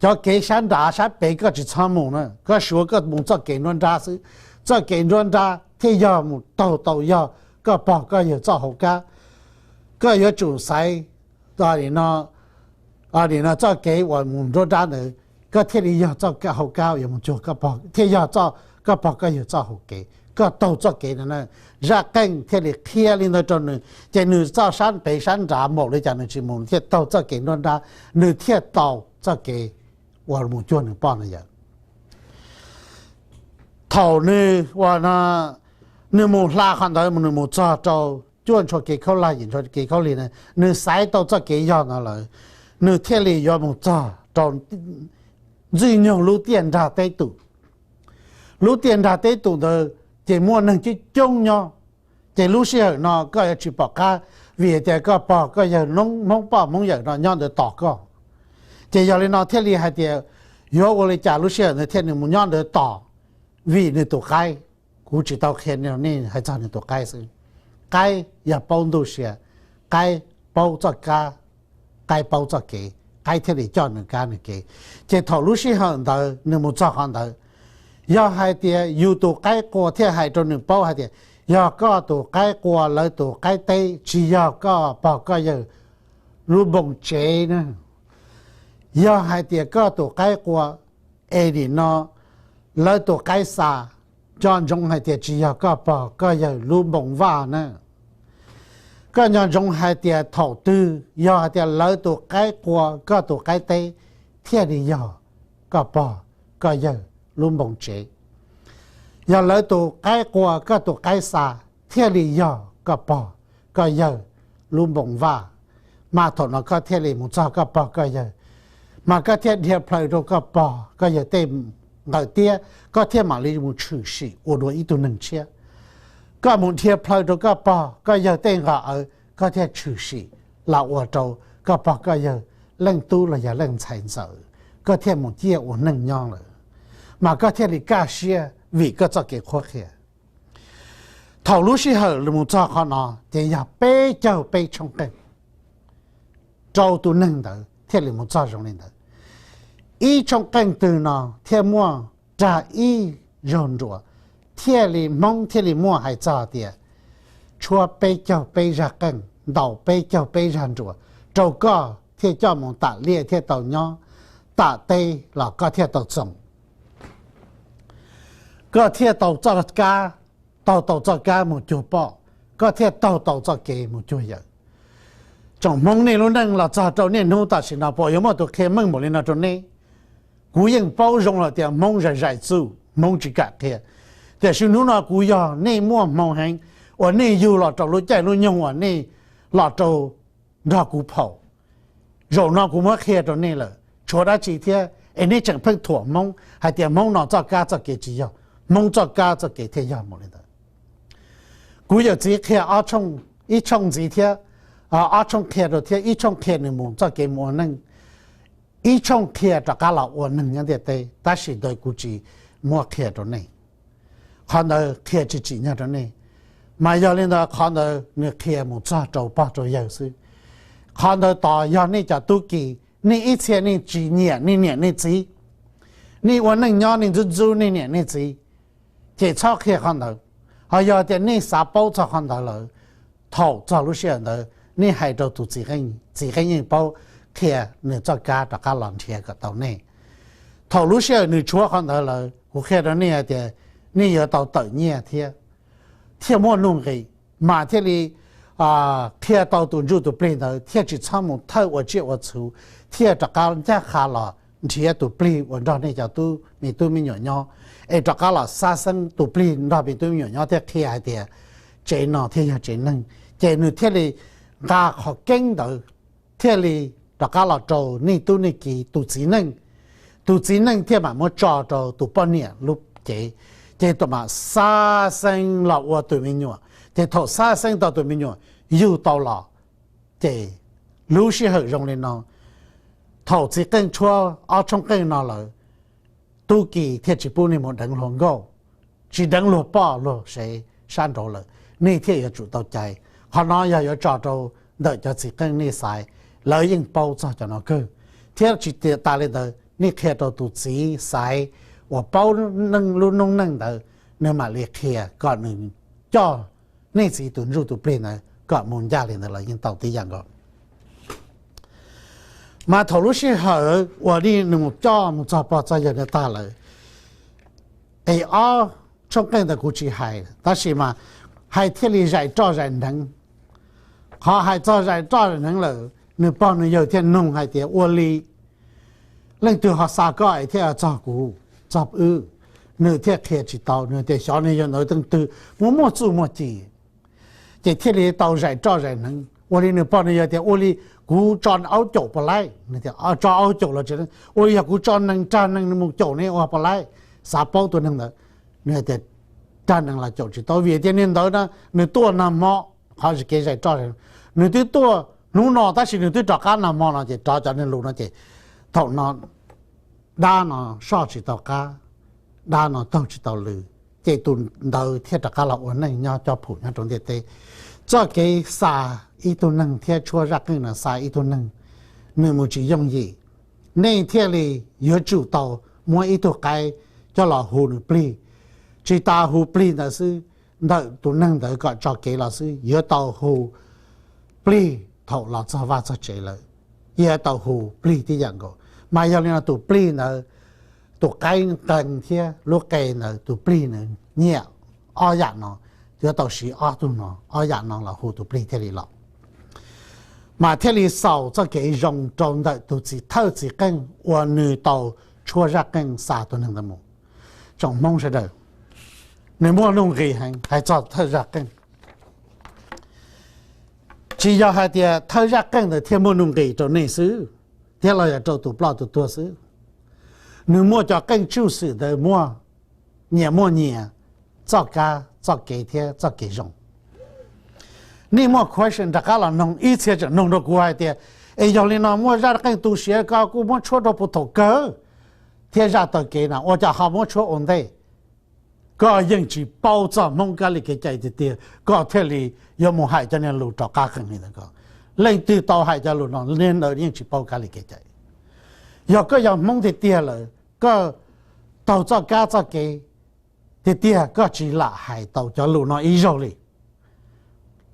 cov kev sab nrad sab pem koj tsis txhob mus na, koj suav koj mus txoj kev nruab nrab xwb. Txoj kev nruab nrab thiaj yog mus taug tau yog koj pog koj yawg txoj hauv kab. Koj yuav tsum xaiv nim no txoj kev uas mus nruab nrab ntawd, koj thiaj li yog txoj hauv kab yuav mus cuag koj pog, thiaj yog koj pog koj yawg txoj hauv kev. koj taug txoj kev no na. Zaj qeej thiaj li qhia li ntawd rau nws, ces nws txoj sab pem sab nrad npaum li cas nws tsis mus, nws thiaj taug txoj kev nruab nrab, nws thiaj tau txoj kev uas mus cuag nws poj nws yawm. Thaum nws ua no, nws mus hla qhov ntawd, nws mus txog rau cuaj ntshua kev khaub lig, yim ntshua kev khaub lig na, nws xaiv tau txoj kev yog ntawd lawm, nws thiaj li yuav mus txog rau Ntxwj Nyoog lub tiaj nrag teb tus. Lub tiaj nrag teb tus ntawd ces muaj neeg coob coob nyob, ces lub sij hawm no koj yuav tsis pom qab, vim hais tias koj pog koj yawg Hmoob poj Hmoob yawm no nyob ntawd tos koj. Ces yog li no thiaj li hais tias yuav ua li cas lub sij hawm ntawd thiaj nws mus nyob ntawd tos, vim nws tus qaib, kuv tsis tau qhia nej hais txog nws tus qaib xwb. Qaib yog paub ntuj sia, qaib paub txoj kab, qaib paub txoj kev, qaib thiaj li coj nws kab nws kev. Ces thaum lub sij hawm ntawd nws mus txog qhov ntawd, yog hais tias yus tus qaib qua thiaj hais rau nws paub hais tias yog koj tus qaib qua lawv tus qaib teb, tsis yog koj pog koj yawg lub npoo tsev na. Yog hais tias koj tus qaib qua es nim no lawv tus qaib xa, nco ntsoov hais tias tsis yog koj pog koj yawg lub npoo vaj na. Koj nco ntsoov hais tias thaum twg yog hais tias lawv tus qaib qua koj tus qaib teb thiaj li yog koj pog koj yawg lub npoo tsev. Yog lawv tus qaib qua koj tus qaib xa thiaj li yog koj pog koj yawg lub npoo vaj, mas thaum no koj thiaj li mus txog koj pog koj yawg, mas koj thiaj dhia plhaw rau koj pog koj yawg tej nqawm tiab, koj thiaj mam li mus tshwm sim ua dua ib tug neeg tshiab. Koj mus dhia plhaw rau koj pog koj yawg tej nqawm awv, koj thiaj tshwm sim los ua rau koj pog koj yawg leej tub los yog leej ntxhais ntxawm, koj thiaj mus ciaj ua neej nyob lawm, mas koj thiaj li kaj siab vim koj txoj kev qhuab qhia. Thaum lub sij hawm mus txog qhov no ces yog peb caug peb tshooj qeej rau tus neeg ntawd thiaj li mus txog zoo li ntawd. Ib tshooj qeej twg no thiaj muaj rag ib zaug nruas, thiaj li Hmoob thiaj li muaj hais txog tias tshuab peb caug peb zaj qeej, ntaus peb caug peb zaj nruas rau koj thiaj coj mus tam liaj thiaj tau nyob, tam teb los koj thiaj tau txoos, koj thiaj tau txoj kab, taug tau txoj kab mus cuag poj, koj thiaj taug tau txoj kev mus cuag yawm. Tsoom Hmoob, nej lub neej los txog rau niaj hnub tam sim no puas yuav muaj tus qhia meej npaum li no rau nej? Kuv yeej paub zoo lawm tias Hmoob zais zais txuj, Hmoob tsis kam qhia. Tiam sis hnub no kuv yog nej muaj hmoo heev uas nej yug los rau lub caij lub nyoog uas nej los rau nrog kuv phaum. Zaum no kuv muab qhia rau nej lawm, tshuav dab tsi thiab es nej tseem pheej thuam Hmoob hais tias Hmoob no txoj kab txoj kev tsis yog, Hmoob txoj kab txoj kev thiaj yog mus li ntawd. Kuv yawm txiv qhia ib tshooj ntxiv thiab, ob tshooj qhia rau thiab, ib tshooj qhia nws mus txoj kev mus ua neej, ib tshooj qhia rov qab los ua neeg nyob ntiaj teb, tab sis ntawd kuv tsis muab qhia rau nej. Qhov ntawd qhia tsis tsim nyog rau nej, mas yog li ntawd qhov ntawd nws qhia mus txog rau pog rau yawg xwb. Qhov ntawd tos yog nej cov tub ki, nej ib txhia nej tsis nyiam nej niam nej txiv, nej ua neej nyob nej ntxub ntxub nej niam nej txiv, ces txhob qhia qhov ntawd. Ho yog tias nej xav paub txog qhov ntawd lawm, thaum txog lub sij hawm ntawd nej hais rau tus txiv qeej, txiv qeej yeej paub qhia nws txoj kab rov qab los nrhiav kom tau nej. Thaum lub sij hawm nws tshuav qhov ntawd lawm, kuv qhia rau nej hais tias nej yuav tau tawm nyiaj thiab, thiaj muaj nuj nqis, mas thiaj li qhia tau tus ntsuj tus plig ntawd thiaj tsis txhob mus thawj ua tsiaj ua txhu, thiaj rov qab ncaj qha los nrhiav tus plig uas nrog nej cov tub me tub me nyuam nyob, es rov qab los xab xeeb tus plig nrog me tub me nyuam nyob thiaj qhia hais tias tsev no thiaj yog tsev neeg, ces nws thiaj li nqa qhov keeb ntawd thiaj li rov qab los rau nej tub nej ki tus txiv neej. Tus txiv neej thiaj mam muab tso rau tus poj niam lub cev, ces tus mam xab xeeb los ua tus me nyuam, ces thaum xab xeeb tau tus me nyuam yug tau los, ces lub sij hawm zoo li no, thaum txiv qeej tshuab ob tshooj qeej no lawm, tub ki thiaj tsis pub nej mus deev hluas nkauj, tsis deev luag poj luag sev sab nraud lawm, nej thiaj yuav tsum tau caiv. Qhov no yog yuav tso rau ntawm cov txiv qeej nej xaiv, lawv yeej paub txog cov no kawg. Thiab tsis tas li ntawd, nej qhia rau tus txiv xaiv uas paub lub noob neej ntawd, nws mam li qhia kom nws coj nej txiv tus ntsuj tus plig ntawd kom mus ncaj li ntawd los yeej tau tib yam nkaus. Mas thaum lub sij hawm uas nws mus coj mus txog pog txog yawg no tag lawm, es ob Tshooj qeej ntawd kuv tsis hais, tab sis mas hais thiaj li zais roj zais hneev. Qhov hais txog zais roj zais hneev lawm, nws pog nws yawg thiaj nug hais tias ua li leej twg ho xa koj es thiaj txog kuv, txog wb? Nws thiaj qhia tsis tau, nws tias xyov nws yog ntawd teej twg, muaj muaj txuj muaj ci. Ces thiaj li tau zais roj zais hneev, ua li nws pog nws yawg tias ua li kuv tso aub caum puas laib? Tso aub caum los tsis, ua li yog kuv tso nees, rag nees nws mus caum ne ua puas laib? Xav paub tus neeg ntawd. Nws hais tias rag nees los caum tsis tau vim tias niag ntawd na nws tuaj nag hmo, qhov kev zais roj, nws twb tuaj hnub no tab sis nws twb rov qab nag hmo no ces rov cov niag lus no ces thaum no dab no soj tsis tau qab, dab no taug tsis tau lw, ces tus ntawd thiaj rov qab los ua neej nyob cob phum nyob rau ntiaj teb. Txoj kev xa ib tug neeg thiab tshuab zaj qeej no xa ib tug neeg, nws mus tsis yooj yim. Nej thiaj li yuav tsum tau muab ib tug qaib coj los hu nws plig, tsis tas hu plig ntawd xwb, ntawm tus neeg ntawd kom tso kev los xwb yuav tau hu plig thaum los txog vaj txog tsev lawm, yuav tau hu plig tib yam nkaus. Mas yog li no tus plig ntawd, tus qaib qeej thiab lub qe ntawd tus plig ntawd nyiam ob yam no, yuav tau siv ob tug no, ob yam no los hu tus plig thiaj li los. Mas thiaj li xaus txoj kev zoo rau ntawm tus txiv thawj txiv qeej uas nws tau tshuab zaj qeej xa tus neeg ntawd mus. Tsoom Hmoob sawv daws, nws muaj nuj nqis heev hais txog thawj zaj qeej. Tsis yog hais tias thawj zaj qeej ntawd thiaj muaj nuj nqis rau nej xwb, thiab los yog rau tus ploj tus tuag xwb. Nws muaj cov qeej tsuj xwm ntawd muaj nyias muaj nyias txoj kab txoj kev thiab txoj kev zoo. Nej muaj question rov qab los noog, ib txhia tseem noog rau kuv hais tias, es yog li no muaj zaj qeej tu siav ko kuj muab tshuab rau puag thaum kawg, thiab zaj taw kev no ua cas ho muab tshuab ua ntej? Koj yeej tsis paub txog Hmoob kab li kev cai tiag tiag koj thiaj li yuav mus hais cov niag lus rov qab qeej li ntawd ko. Leej twg tau hais cov lus no niag ntawd yeej tsis paub kab li kev cai. Yog koj yog Hmoob tiag tiag lawm, koj taug txoj kab txoj kev tiag tiag koj tsis lam hais tau cov lus no ib zaug li.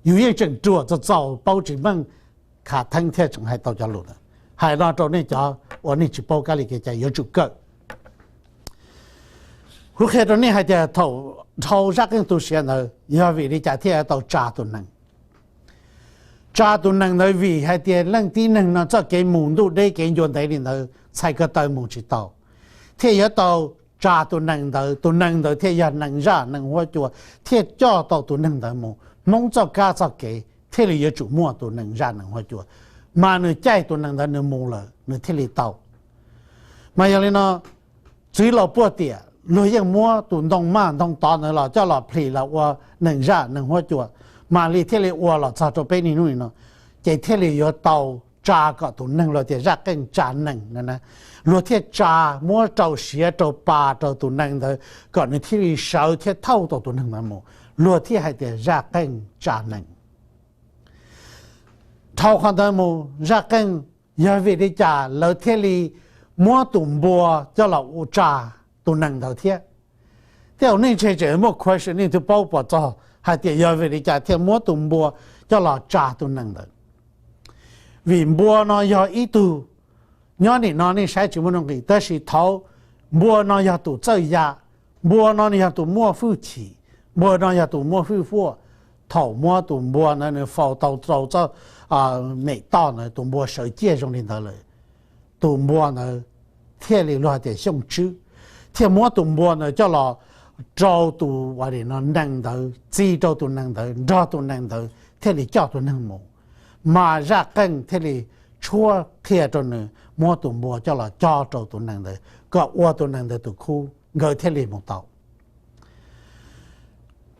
Yus yeej tseem ruam txaus txaus paub tsis meej, khav theeb thiaj tseem hais tau cov lus ntawd. Hais no rau nej cov uas nej tsis paub kab li kev cai yuav tsum kawm. Kuv qhia rau nej hais tias thaum dhau zaj qeej tu siav ntawd yog vim li cas thiaj tau tsa tus nees. Tsa tus nees ntawd vim hais tias leej tib neeg no txoj kev mus ntuj deb kev ncua ntev li ntawd txhais ko taw mus tsis tau, thiaj yuav tau tsa tus nees ntawd, tus nees ntawd thiaj yog nees zaj nees huab cua, thiaj coj tau tus neeg ntawd mus. Hmoob txoj kab txoj kev thiaj li yuav tsum muaj tus nees zaj nees huab cua, mas nws caij tus nees ntawd nws mus lawm nws thiaj li tau. Mas yog li no, txwv laus puag tiam luag yeej muab tus ntoo maj ntoo tod ntawd los coj los plhis los ua nees zaj nees huab cua, mam li thiaj li ua los txog rau peb niaj hnub no. Ces thiaj li yuav tau tsa kom tus neeg, luag tias zaj qeej tsa nees no na, luag thiaj tsa, muab rau siav rau pa rau tus nees ntawd kom nws thiaj li sawv thiab thauj tau tus neeg ntawd mus, luag thiaj hais tias zaj qeej tsa nees. Dhau qhov ntawd mus zaj qeej, yog vim li cas lawv thiaj li muab tus npua coj los ua tsa tus nees ntawd thiab? Thiab nej ntshe tseem muaj question, nej twb paub puas txog hais tias yog vim li cas thiaj muab tus npua coj los tsa tus nees ntawd? Vim npua no yog ib tug, nyob nim no nej saib tsis muaj nuj nqis, tab sis thaud npua no yog tus txawj ya, npua no yog tus muaj hwj chim, npua no yog tus muaj hwj huaj. Thaum muab tus npua ntawd nws faus tau rau txoj mem toj ntawd, tus npua sawv ciaj zoo li ntawd lawm, tus npua ntawd thiaj li luag hais tias xyooj tswb, thiaj muab tus npua ntawd coj los rau tus nees ntawd, txi rau tus nees ntawd, nrog tus nees ntawd thiaj li coj tus neeg mus. Mas zaj qeej thiaj li tshuab qhia rau nws muab tus npua coj los cob rau tus nees ntawd kom ua tus nees ntawd tus khub, nkawd thiaj li mus tau.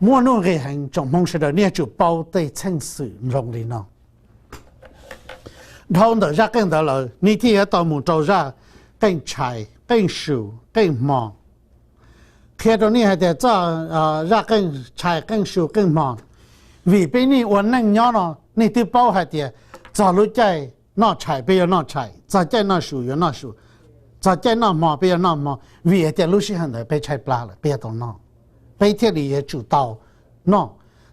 Muaj nuj nqis heev, tsoom Hmoob sawv daws nej yuav tsum paub tej txheej xwm nroo li no. Dhau ntawm zaj qeej ntawd lawm nej thiaj yuav tau mus rau zaj qeej tshais, qeej su, qeej hmo. Qhia rau nej hais tias txoj zaj qeej tshais, qeej su, qeej hmo, vim peb nej ua neej nyob no nej twb paub hais tias txog lub caij noj tshais peb yuav noj tshais, txog caij noj su yuav noj su, txog caij noj hmo peb yuav noj hmo, vim hais tias lub sij hawm ntawd peb tshaib plab lawm peb yuav tau noj, peb thiaj li yuav tsum tau noj.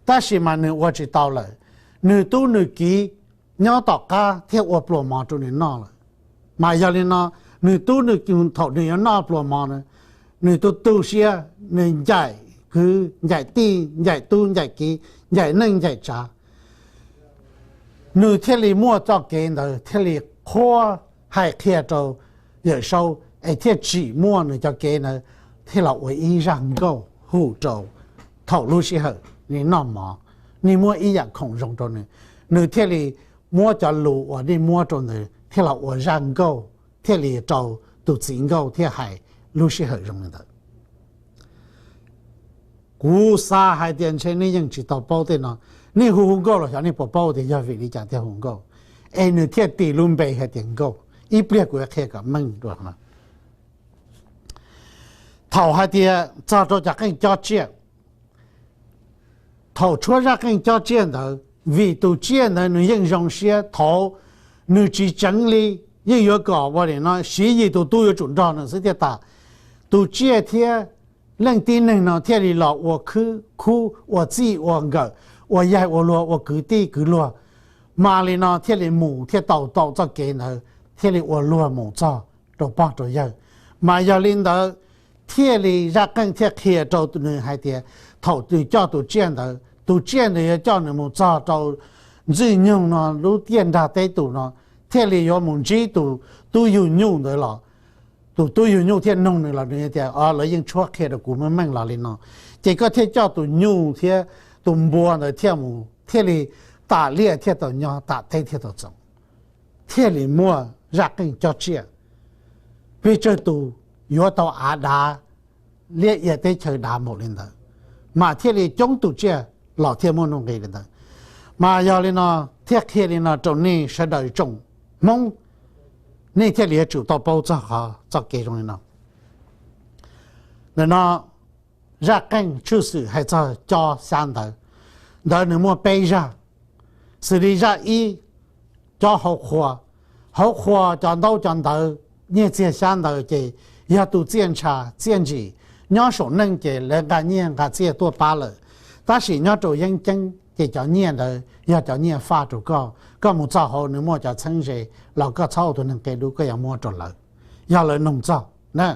Tab sis mas nws ua tsis tau lawm, nws tub nws kiv nyob tom qab thiaj ua pluas mov rau nws noj lawm. Mas yog li no, nws tub nws, thaum nws yuav noj pluas mov na, nws tu tu siab, nws ncaim kwv, ncaim tij, ncaim tub, ncaim kiv, ncaim neej, ncaim tsav. Nws thiaj li muaj txoj kev ntawd thiaj li qhuab hais qhia rau Yawm Saub es thiaj tsim muaj nws cov kev ntawd thiaj los ua ib zaj nkauj hu rau thaum lub sij hawm nws noj mov, nws muaj ib yam khoom zoo rau nws, nws thiaj li muab cov lus uas nws muab rau ntawd thiaj los ua zaj nkauj, thiaj li rau tus txiv nkauj thiaj hais lub sij hawm zoo li ntawd. Kuv xav hais tias ntshe nej yeej tsis tau paub tej no, nej hu hu nkauj los xyov nej puas paub tias yog vim li cas thiaj hu nkauj, es nws thiaj tis lub npe hais tias nkauj. Ib pliag kuv yuav qhia kom meej dua no. Thaum hais tias txog rau cov qeej cob tsiaj, thaum tshuab zaj qeej cob tsiaj ntawd, vim tus tsiaj ntawd nws yeej zoo siab, thaum nws tsis tseev li, yeej yuav kom ua li no siv yim tus tub yuav tsum nrog nws xwb thiaj tas. Tus tsiaj thiab leej tib neeg no thiaj li los ua khwb khub, ua txij ua nkawm, ua yaig ua luag, ua kwv tij kwv luag, mas li no thiaj li mus thiaj tau tau txoj kev ntawd thiaj li ua luag mus txog rau pog rau yawg. Mas yog li ntawd thiaj li zaj qeej thiaj qhia rau nws hais tias thaum nws coj tus tsiaj ntawd, tus tsiaj ntawd yuav coj nws mus txog rau Ntxwj Nyoog no lub tiaj nrag teb tus no, thiaj li yuav mus ntsib tus tub yug nyuj ntawd los. Tus tub yug nyuj thiaj noog nws los nws tias, o, lawv yeej tshuab qhia rau kuv meej meej los li no, ces koj thiaj coj tus nyuj thiab tus npua ntawd thiaj mus thiaj li tam liaj thiaj tau nyob, tam teb thiaj tau txoos, thiaj li muaj zaj qeej cob tsiaj. Pes tsawg tus yuav tau av dav, liab ia teb chaws dav npaum li ntawd, mas thiaj li coob tus tsiaj los thiaj muaj nuj nqis li ntawd. Mas yog li no thiaj qhia li no rau nej sawv daws tsoom Hmoob, nej thiaj li yuav tsum tau paub txog qhov txoj kev zoo li no. Ntawm no zaj qeej tshwj xwm hais txog cob xyab ntawv, ntawd nws muaj peb zaj, xws li zaj ib, cob hauv qhua. Hauv qhua cov ntaub cov ntawv, nyiaj txiag xyab ntawv ces yog tus txiaj ntsha txiaj ntsim. Nyob saum neej ces lawv nqa nyiaj nqa txiaj tuaj pab lawm, tab sis nyob rau yeeb ceeb ces cov nyiaj ntawd yog cov nyiaj faj rau koj, koj mus txog hauv nws muaj cov txheeb ze los koj txhob ua tus neeg qia dub, koj yuav muab rau lawv, yog lawv noog txog na.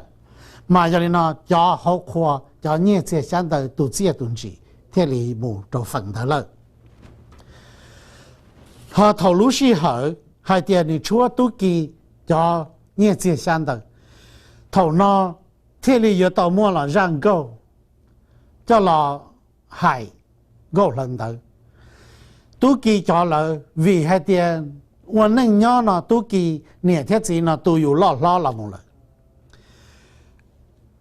Mas yog li no cov hauv qhua, cov nyiaj txiag xyab ntawv, tus txiaj tus ntsim thiaj li mus rau feem ntawd lawm. Ho thaum lub sij hawm hais tias nws tshuab tub ki cov nyiaj txiag xyab ntawv, thaum no thiaj li yuav tau muaj los zaj nkauj coj los hais nkauj hlawv ntawv. Tub ki cov lawv vim hais tias ua neej nyob no tub ki niam thiab txiv no tu yus loj hlob los mus lawm,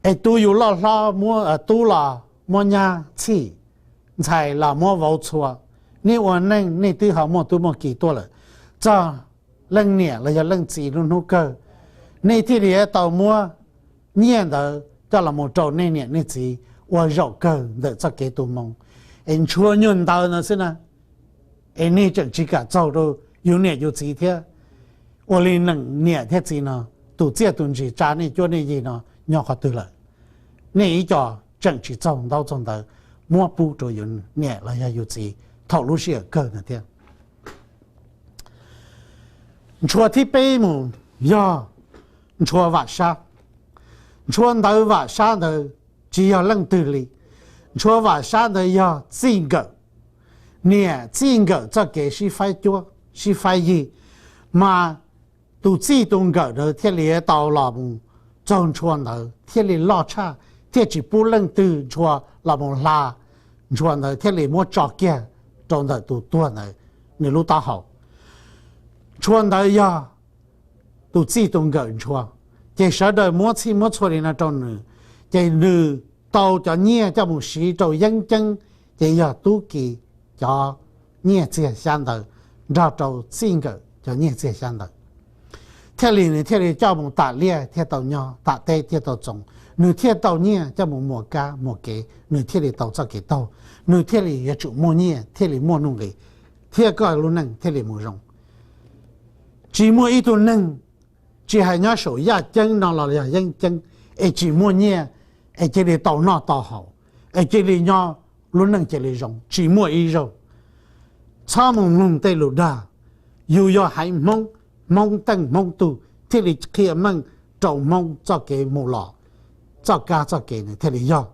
es tu yus loj hlob, muab tub los muab nyab txhij, ntxhais los muab vauv txhua. Nej ua neej nej twb ho muaj tub muaj ki tuaj lawm, txog leej niam los yog leej txiv lub hnub kawg, nej thiaj li tau muab nyiaj ntawd coj los mus rau nej niam nej txiv ua zaum kawg ntawm txoj kev tu moo. Es ntshua nyuag ntawd ntawd xwb na, es nej tseem tsis kam txaug rau yus niam yus txiv thiab. Ua li neej niam thiab txiv no, tus txiaj tus ntsim tsa nej cuab nej yig no nyob qhov twg lawm? Nej ib co tseem tsis txaug ntaub txaug ntawv muab pub rau yus niam los yog yus txiv thaum lub sij hawm kawg no thiab. Ntshua thib peb mus yog ntshua vam sab. Ntshua ntawv vam sab ntawd tsis yog leej twg li, ntshua vam sab ntawd yog txij nkawm. Niam txij nkawm txoj kev sib faib cuab sib faib yig, mas tus txij tus nkawm ntawd thiaj li tau los mus txaug ntshua ntawd thiaj li loj tshaj, thiaj tsis pub leej twg ntshua los mus hla ntshua ntawd thiaj li muab tso kiag rau ntawm tus tuag ntawd nws lub taub hau. Ntshua ntawd yog tus txij tus nkawm ntshua, ces sawv daws muab txhij muab txhua li no rau nws, ces nws tau cov nyiaj coj mus siv rau yeeb ceeb, ces yog tub ki cov nyiaj txiag xyab ntawv nrog rau txij nkawm cov nyiaj txiag xyab ntawv, thiaj li nws thiaj li coj mus tam liaj thiaj tau nyob, tam teb thiaj tau txoos, nws thiaj tau nyiaj coj mus muas kab muas kev, nws thiaj li tau txoj kev taug, nws thiaj li yuav tsum muaj nyiaj thiaj li muaj nuj nqis, thiab koj lub neej thiaj li mus zoo. Tsis muaj ib tug neeg, tsis hais nyob saum yaj ceeb no los yog yeeb ceeb, es tsis muaj nyiaj es cia li tau noj tau haus, es cia li nyob lub neej cia li zoo, tsis muaj ib zaug. Txhob mus mloog tej lus dag, yus yog haiv Hmoob, Hmoob teej Hmoob tug thiaj li qhia meej rau Hmoob txoj kev mus los, txoj kab txoj kev nws thiaj li yog.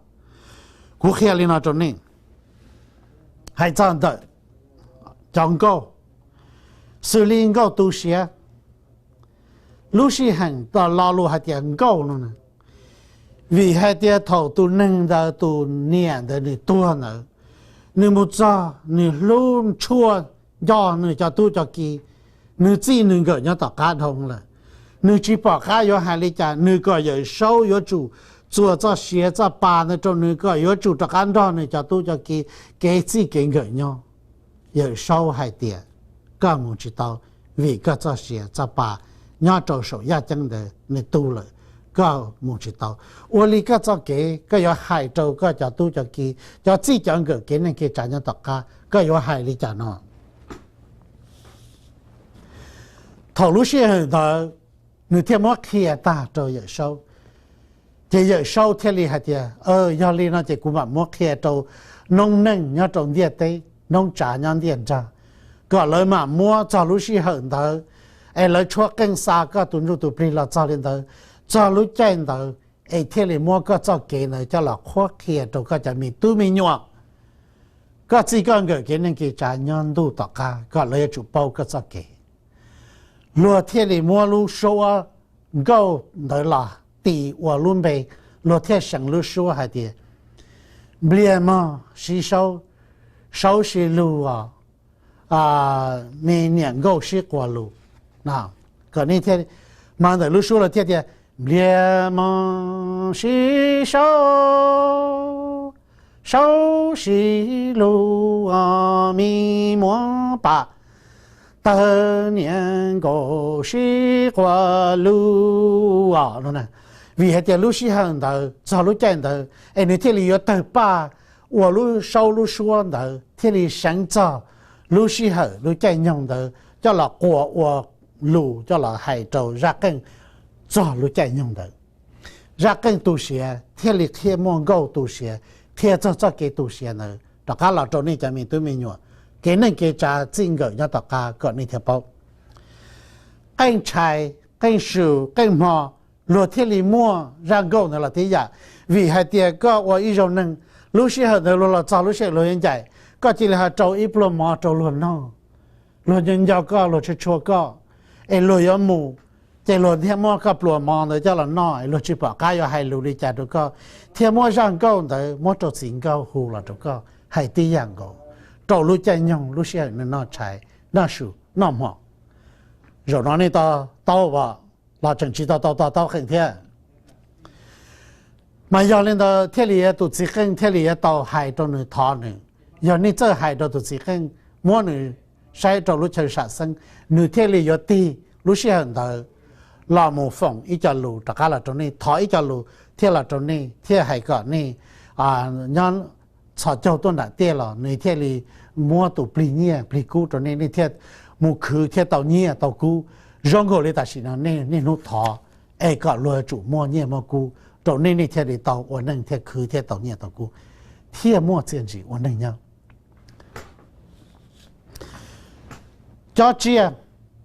Kuv qhia li no rau nej, hais txog ntawm cov nkauj, xws li nkauj tu siav, lub sij hawm tau lo lus hais tias nkauj no na, vim hais tias thaum tus neeg ntawd tus niam ntawd nws tuag ntawd, nws mus txog nws hlub tshuaj nco nws cov tub cov ki, nws txij nws nkawm nyob tom qab dhau lawm. Nws tsis pom qab yuav hais li cas, nws kom Yawm Saub yuav tsum txuas txoj sia txoj pa ntawd rau nws, kom yuav tsum rov qab nrog nws cov tub cov ki kev txij kev nkawm nyob. Yawm Saub hais tias, koj mus tsis tau, vim koj txoj sia txoj pa nyob rau saum yaj ceeb ntawd nws tu lawm, koj mus tsis tau. Ua li koj txoj kev koj yuav hais rau koj cov tub cov ki, cov txij cov nkawm kev neej kev tsav nyob tom qab, koj yuav hais li cas no? Thaum lub sij hawm ntawd, nws thiaj muab qhia tag rau Yawm Saub. Ces Yawm Saub thiaj li hais tias, yog li no ces kuv mam muab qhia rau noob neej nyob rau ntiaj teb, noob tsav nyob ntiaj nrag, kom lawv mam muab txog lub sij hawm ntawd, es lawv tshuab qeej xa koj tus ntsuj tus plig los txog li ntawd, txog lub caij ntawd es thiaj li muab koj txoj kev ntawd coj los qhuab qhia rau koj cov me tub me nyuam, koj txij koj nkawm kev neej kev tsav nyob ntuj tom qab, kom lawv yuav tsum paub koj txoj kev. Luag thiaj li muab lub suab nkauj ntawd los tis ua lub npe, luag thiaj seev lub suab hais tias, Npliag mog sib saub, saub sib lug os, me niam nkauj sib quas lus. Kom nej thiaj, mas ntawm lub suab lawv thiaj tias, Npliag mog sib saub, saub sib lug os, me muab pam, tawg niam nkauj sib quas lus os. Vim hais tias lub sij hawm ntawd txog lub caij ntawd es nws thiaj li yuav tawg paj ua lub saub lub suab ntawd thiaj li seev txog lub sij hawm lub caij nyoog ntawd coj los quas ua lus coj los hais rau zaj qeej txog lub caij nyoog ntawd. Zaj qeej tu siav thiaj li qhia muaj nkauj tu siav, qhia txog txoj kev tu siav ntawd rov qab los rau nej cov me tub me nyuam, kev neej kev tsav txij nkawm nyob tom qab kom nej thiaj paub. Qeej tshais, qeej su, qeej hmo, luag thiaj li muaj zaj nkauj ntawd los tib yam. Vim hais tias koj ua ib zaug neeg, lub sij hawm ntawd luag los txog lub sij hawm luag yuav ncaim, koj cia li ho rau ib pluag mov rau luag noj, luag nco nco koj, luag tshua tshua koj, es luag yuav mus, ces luag thiaj muab koj pluas mov ntawd coj los noj, es luag tsis pom qab yuav hais lus li cas rau koj, thiaj muab zaj nkauj ntawd muab rau txiv nkauj hu los rau koj hais tib yam nkaus, rau lub caij nyoog lub sij hawm nws noj tshais, noj su, noj hmo. Zaum no nej to taub los tseem tsis tau tau to taub qeej thiab. Mas yog li ntawd thiaj li tus txiv qeej thiaj li yuav tau hais rau nws, thov nws, yog nej txawj hais rau tus txiv qeej, muab nws saib rau lub chaw sam xeeb, nws thiaj li yuav tig lub sij hawm ntawd los mus foom ib co lus rov qab los rau nej, thov ib co lus thiaj los rau nej, thiaj hais kom nej nyob txhos caug tuaj nram tiaj los nws thiaj li muab tus plig nyiaj plig kub rau nej, nej thiaj mus khwv thiaj tau nyiaj tau kub. Zoo nkaus li tam sim no nej niaj hnub thov es kom luag yuav tsum muaj nyiaj muaj kub rau nej, nej thiaj li tau ua neej thiaj khwv thiaj tau nyiaj tau kub, thiaj muaj txiaj ntsig ua neej nyob. Cob tsiaj,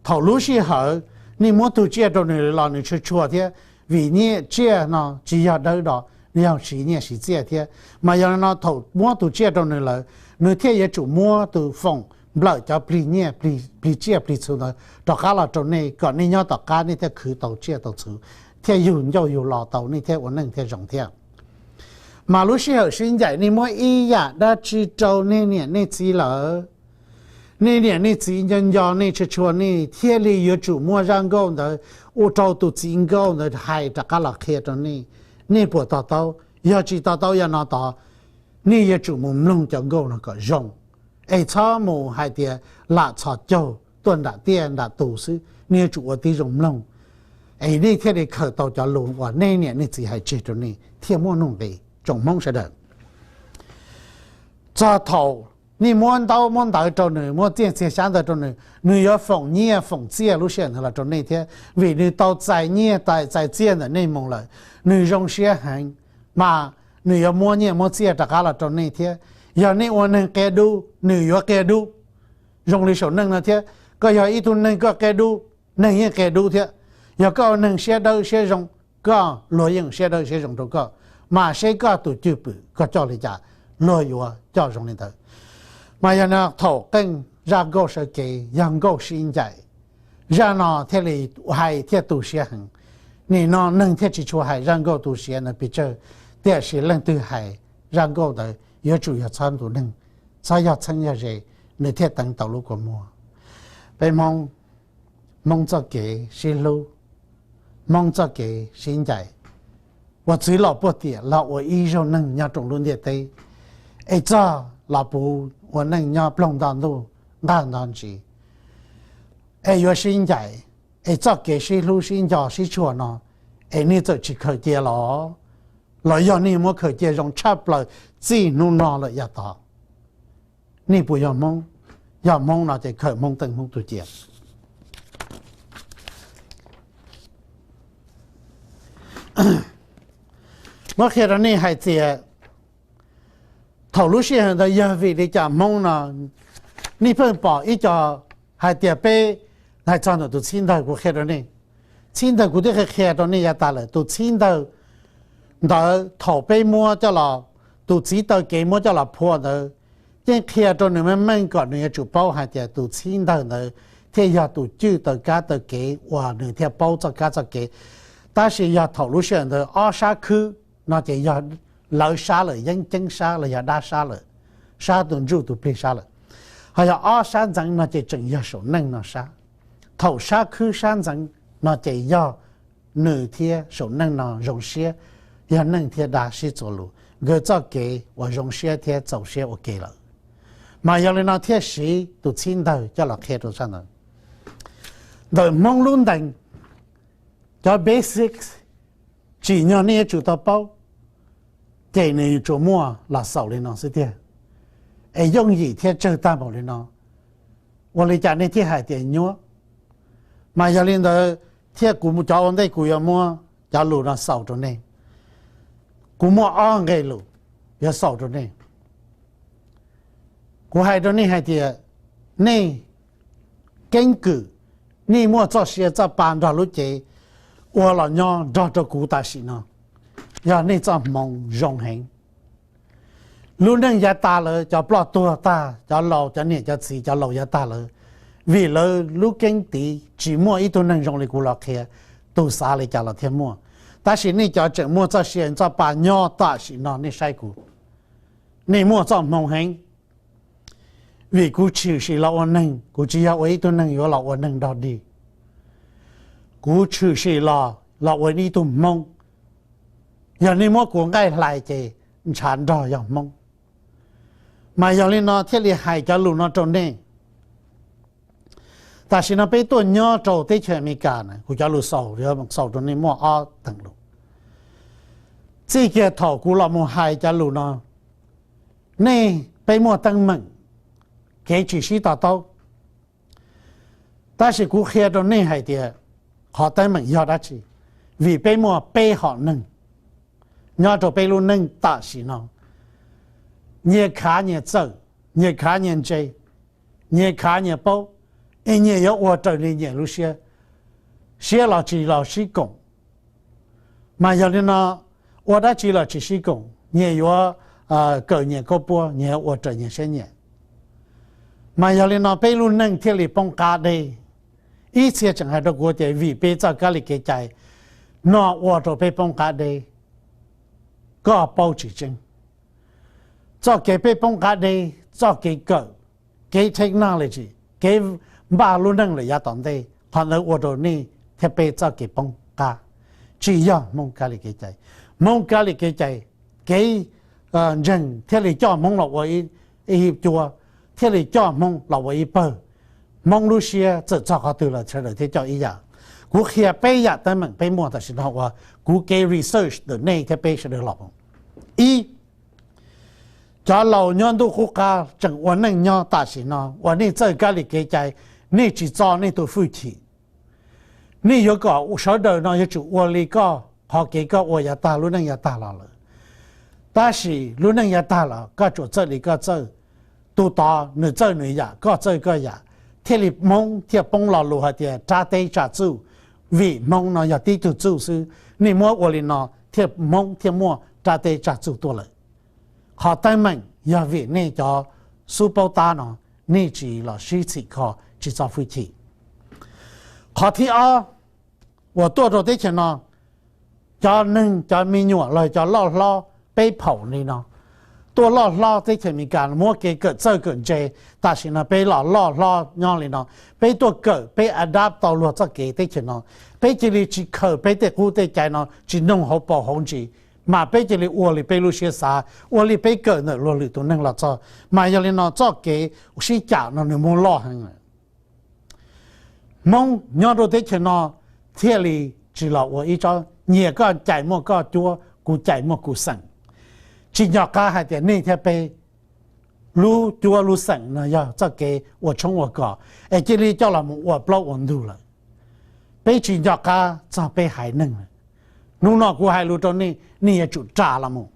thaum lub sij hawm nej muab tug tsiaj rau nws los nws tshua tshua thiab, vim nyiaj tsiaj no tsis yog dawb do, nws yog siv nyiaj siv txiaj thiab. Mas yog li no thaum muab tus tsiaj rau nws lawm, nws thiaj yuav tsum muab tus foom nplawm cov plig nyiaj plig tsiaj plig txhu ntawd rov qab los rau nej kom nej nyob tom qab nej thiaj khwv tau tsiaj tau txhu, thiaj yug ncauj yug lo tau, nej thiaj ua neej thiaj zoo thiab. Mas lub sij hawm sib ncaim nej muab ib yam dab tsi rau nej niam nej txiv lawm, nej niam nej txiv nco nco nej tshua tshua nej thiaj li yuav tsum muab zaj nkauj ntawd ua rau tus txiv nkauj ntawd hais rov qab los qhia rau nej. Nej puas to taub? Yog tsis to taub yog no tod, nej yuav tsum mus mloog cov nkauj no kom zoo, es txhob mus hais tias lam txhos caug tuaj nram tiaj nram tus xwb, nej yuav tsum ua tib zoo mloog, es nej thiaj li khaws tau cov lus uas nej niam nej txiv hais tseg rau nej thiaj muaj nuj nqis tsoom Hmoob sawv daws. Txog thaum nej muab ntaub muab ntawv rau nws, muab txiaj txiag xyab ntawv rau nws, nws yuav foom nyiaj foom txiaj lub sij hawm ntawd los rau nej thiab, vim nws tau txais nyiaj txais txiaj ntawm nej mus lawm, nws zoo siab heev, mas nws yuav muab nyiaj muab txiaj rov qab los rau nej thiab. Yog nej ua neeg qia dub, nws yuav qia dub. Zoo li saum neej no thiab, koj yog ib tug neeg koj qia dub, neeg yeej qia dub thiab. Yog koj ua neeg siab dawb siab zoo, koj luag yeej siab dawb siab zoo rau koj. mas seb koj tus cwj pwm koj coj li cas, luag yuav coj zoo li ntawd. Mas yog no thaum qeej zaj nkauj sawv kev yog nkauj sib ncaim, zaj no thiaj li hais thiaj tu siab heev. Nim no neeg thiaj tsis tshua hais zaj nkauj tu siab ntawd pes tsawg, tiam sis leej twg hais zaj nkauj ntawd yuav tsum yog txhob tus neeg, txhob yog txheeb yog ze, nws thiaj teev tau lub kua muag. Peb Hmoob, Hmoob txoj kev sib hlub, Hmoob txoj kev sib ncaim, ua txwv los puag tiam los ua ib zaug neeg nyob rau lub ntiaj teb, es txog los puv ua neej nyob ploog nto ntuj nqaj nto ntsis, es yuav sib ncaim, es txoj kev sib hlub sib nco sib tshua no, es nej txawm tsis khaws cia los, los yog nej muab khaws cia zoo tshaj plaws txij hnub no lawm yav tod? Nej puas yog Hmoob? Yog Hmoob no ces khaws Hmoob teej Hmoob tug cia. Muab qhia rau nej hais tias thaum lub sij hawm ntawd yog vim li cas Hmoob no, nej pheej pom ib co hais tias peb, hais txog ntawm tus txhib ntawg kuv qhia rau nej. Txhib ntawg kuv twb qhia qhia rau nej yav tas lawm, tus txhib ntawg ntawd thaum peb muab coj los, tus txiv taw kev muab coj los phua ntawd, yeej qhia rau nws meej meej kom nws yuav tsum paub hais tias tus txhib ntawg ntawd thiaj yog tus cwj taw kab taw kev uas nws thiaj paub txoj kab txoj kev. Tab sis yog thaum lub sij hawm ntawd ob sab khwb no ces yog lawv sab lawm, yeeb ceeb sab los yog dab sab lawm, sab tus ntsuj tus plig sab lawm. Ho yog ob sab ntxeev no ces tseem yog saum neej no sab. Thaum sab khwb sab ntxeev no ces yog nws thiab saum neej no zoo siab, yog neej thiab dab sib txuas lus, nkawd txoj kev uas zoo siab thiab txaus siab ua ke lawm. Mas yog li no thiaj siv tus txhib ntawg coj los qhia rau sab ntawd. Ntawm Hmoob lub ntees, cov basics tsim nyog nej yuav tsum tau paub, ces nws tsuas muaj los xaus li no xwb tiag, es yooj yim thiab tsawg tag npaum li no, ua li cas nej thiaj hais tias nyuaj? Mas yog li ntawd thiaj kuv cov ua ntej kuv yuav muab cov lus no xaus rau nej. Kuv muaj ob nqe lus yuav xaus rau nej. Kuv hais rau nej hais tias nej keeb kwm, nej muaj txoj sia txoj pa nrog lub cev ua los nyob nrog rau kuv tam sim no, yog nej txoj hmoov zoo heev. Lub neej yav tas lawm, cov ploj tuag tag, cov laus, cov niam cov txiv, cov laus yav tas lawm, vim lawv lub keeb tiv tsis muaj ib tug neeg zoo li kuv los qhia, tus xav li cas los thiaj muaj. Tab sis nej cov tseem muaj txoj sia txoj pa nyob tam sim no nej saib kuv, nej muaj txoj hmoov heev. Vim kuv tshwm sim los ua neeg, kuv tsis yog ua ib tug neeg yuav los ua neeg dog dig. Kuv tshwm sim los, los ua ib tug Hmoob. Yog nej muab kuv nqaij hlais ces ntshav nrog yog Hmoob. Mas yog li no thiaj li hais cov lus no rau nej. Tam sim no peb tuaj nyob rau teb chaws Amelikas na, kuv cov lus xaus, xaus rau nej muaj ob teev lus. Txij kiag thaum kuv los mus hais cov lus no, nej peb muaj teeb meem, kev tsis sib to taub. Tab sis kuv qhia rau nej hais tias qhov teeb meem yog dab tsi, vim peb muaj peb hom neeg nyob rau peb lub neej tam sim no, nyias khav nyias txawj, nyias khav nyias ntse, nyias khav nyias paub, es nyias yuav ua raws li nyias lub siab, siab los tsis los sib koom. Mas yog li no, ua dab tsi los tsis sib koom, nyias yuav kawm nyias khaub puab, nyias yuav ua raws nyias siab nyiam. Mas yog li no peb lub neej thiaj li poob qab deb. Ib txhia tseem hais rau kuv tias vim peb txoj kab li kev cai no ua rau peb poob qab deb. Koj paub tsis tseeb. Txoj kev peb poob qab deb, txoj kev kawm, kev technology, kev npaj lub neej lawm yav tom ntej, qhov ntawd ua rau nej thiab peb txoj kev poob qab. Tsis yog Hmoob kab li kev cai. Hmoob kab li kev cai, kev ntseeg thiaj li coj Hmoob los ua ib cua, thiaj li coj Hmoob los ua ib pawg. Hmoob lub siab txawm txog qhov twg los sawv daws thiaj coj ib yam. Kuv qhia peb yam teeb meem peb muaj tam sim no uas kuv kev research ntawm nej thiab peb sawv daws los. Ib, cov laus nyob ntuj qub qab tseem ua neej nyob tam sim no uas nej txawj kab li kev cai, nej tsis txo nej tus hwj chim. Nej yuav kom sawv daws no yuav tsum ua li koj qhov kev koj ua yav tag lub neej yav tag los lawm. Tab sis lub neej yav tag los koj tsuas txawj li koj txawj, tus tod nws txawj nws yam, koj txawj koj yam, thiaj li Hmoob thiaj poob lo lus hais tias rab teb tsa txuj, vim Hmoob no yog tib tug txuj xwb. Nej muab ua li no thiaj Hmoob thiaj muaj rab teb tsaj txuj tuaj lawm. Qhov teeb meem yog vim nej cov xub paub tab no, nej tsis los sib txhim kho, tsis txo hwj chim. Qhov thib ob uas tuaj rau teb chaws no, cov neeg, cov me nyuam los cov loj hlob peb phaum li no tuaj loj hlob teb chaws Amelikas, muab kev kawm txawj kawm ntse. Tam sim no peb los loj hlob nyob li no, peb tuaj kawm, peb adapt tau luag txoj kev teb chaws no, peb cia li tsis khaws peb tej qub tej cai no, tsis noog hauv paus hauv ntsis, mas peb cia li ua li peb lub siab xav, ua li peb kawm ntawm luag lwm tus neeg los txog. Mas yog li no txoj kev sib cam no nws muaj loj heev lawm. Hmoob nyob rau teb chaws no thiaj li tsis los ua ib tsob, nyias koj cais muaj koj cuab, kuv cais muaj kuv xeem. Tsis nco qab hais tias nej thiab peb lub cuab lub xeem no yog txoj kev ua tshoob ua kos, es cia li coj los mus ua plaub ua ntug lawm. Peb tsis nco qab txog peb haiv neeg lawm. Hnub no kuv hais lus rau nej, nej yuav tsum ras los mus.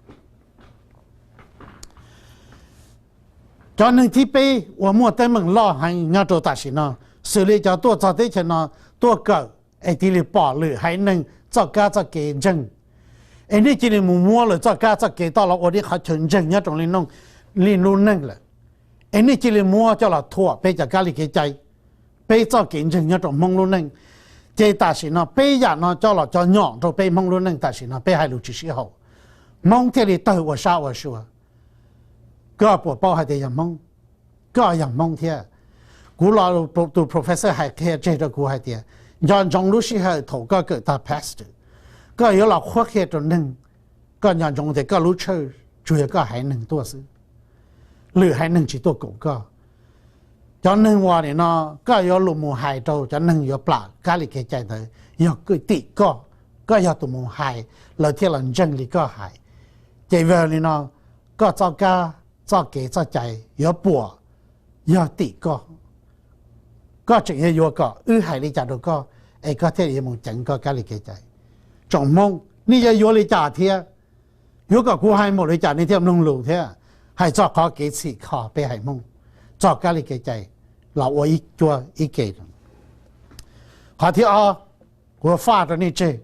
Cov neeg thib peb uas muaj teeb meem loj heev nyob rau tam sim no, xws li cov tuaj txog teb chaws no tuaj kawm, es cia li pom lwm haiv neeg txoj kab txoj kev ntseeg, es nej cia li mus muab lawv txoj kab txoj kev tau los ua ib qhov chaw ntseeg nyob rau li lub neej lawm, es nej cia li muab coj los thuam peb cov kab li kev cai, peb txoj kev ntseeg nyob rau Hmoob lub neej. Ces tam sim no peb yam no coj los cov nyom rau peb Hmoob lub neej, tam sim no peb hais lus tsis sib haum. Hmoob thiaj li tawg ua sab ua sua. Koj puas paub hais tias yog Hmoob? Koj yog Hmoob thiab. Kuv los tus professor hais qhia tseg rau kuv hais tias, nco ntsoov lub sij hawm thaum koj kawm tag pastor, koj yuav los qhuab qhia rau neeg, koj nco ntsoov tias koj lub church tsuas yog koj haiv neeg tuaj xwb, lwm haiv neeg tsis tuaj koom koj. Cov neeg uas nim no koj yuav los mus hais rau cov neeg yuav plam kab li kev cai ntawd yog tim koj, koj yog tus mus hais, lawv thiaj los ntseeg li koj hais. Ces vim li no koj txoj kab txoj kev txoj cai yuav puas yog tim koj. Koj tseem yuav yuav kom wb hais li cas rau koj es koj thiaj yuav mus ceev koj kab li kev cai? Tsoom Hmoob, nej yuav yuav li cas thiab? Yuav kom kuv hais npaum li cas nej thiaj mloog lus thiab? Hais txog qhov kev txhim kho peb haiv Hmoob, txog kab li kev cai los ua ib cuab ib ke. Qhov thib ob, kuv faj rau nej tseg,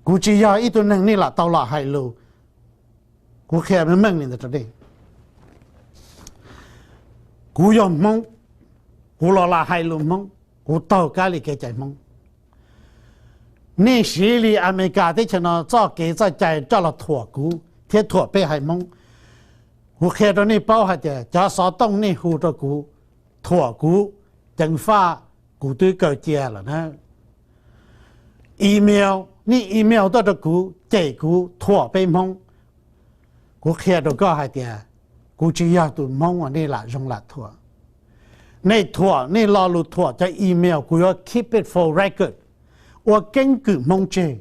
kuv tsis yog ib tug neeg nej lam tau los hais lus. Kuv qhia meej meej li ntawd rau nej. Kuv yog Hmoob, kuv los lam hais lus Hmoob, kuv taug kab li kev cai Hmoob. Nej siv li Amelikas teb chaws no txoj kev txoj cai coj los thuam kuv thiab thuam peb haiv Hmoob. Kuv qhia rau nej paub hais tias cov xov tooj nej hu rau kuv, thuam kuv, ceev faj, kuv twb kaw cia lawm na. Email, nej email tuaj rau kuv cem kuv thuam peb Hmoob. Kuv qhia rau koj hais tias kuv tsis yog tus Hmoob uas nej lam zoo lam thuam. Nej thuam, nej lo lus thuam cov email, kuv yuav keep it for record, ua keeb kwm Hmoob tseg.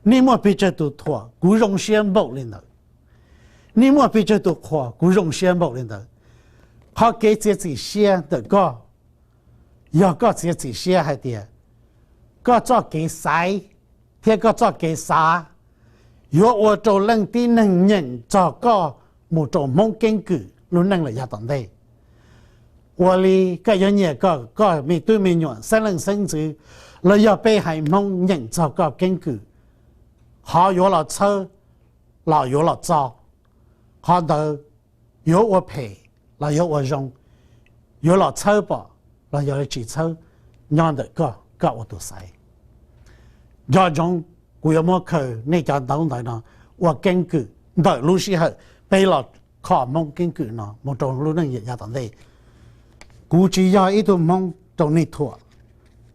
Nej muaj pes tsawg tus thuam, kuv zoo siab npaum li ntawd. Nej muaj pes tsawg tus qhuas, kuv zoo siab npaum li ntawd. Qhov kev txiav txim siab ntawm koj, yog koj txiav txim siab hais tias koj txoj kev xaiv thiab koj txoj kev xav yuav ua rau leej tib neeg nyeem txog koj mus rau Hmoob keeb kwm lub neej lawm yav tom ntej. Ua li koj yuav nyiam kom koj me tub me nyuam xeeb leej xeeb ntxwv los yog peb haiv Hmoob nyeem txog koj keeb kwm, qhov yuav los txhawb los yuav los txo, qhov ntawd yuav ua phem los yuav ua zoo, yuav los txhawb pom los yog tsis txhawb, nyob ntawm koj, koj ua tus xaiv. Nco ntsoov, kuv yuav muab khaws nej cov ntaub ntawv no ua keeb kwm ntawm lub sij hawm peb los kho Hmoob keeb kwm no mus rau lub neej yav tom ntej. Kuv tsis yog ib tug Hmoob rau nej thuam.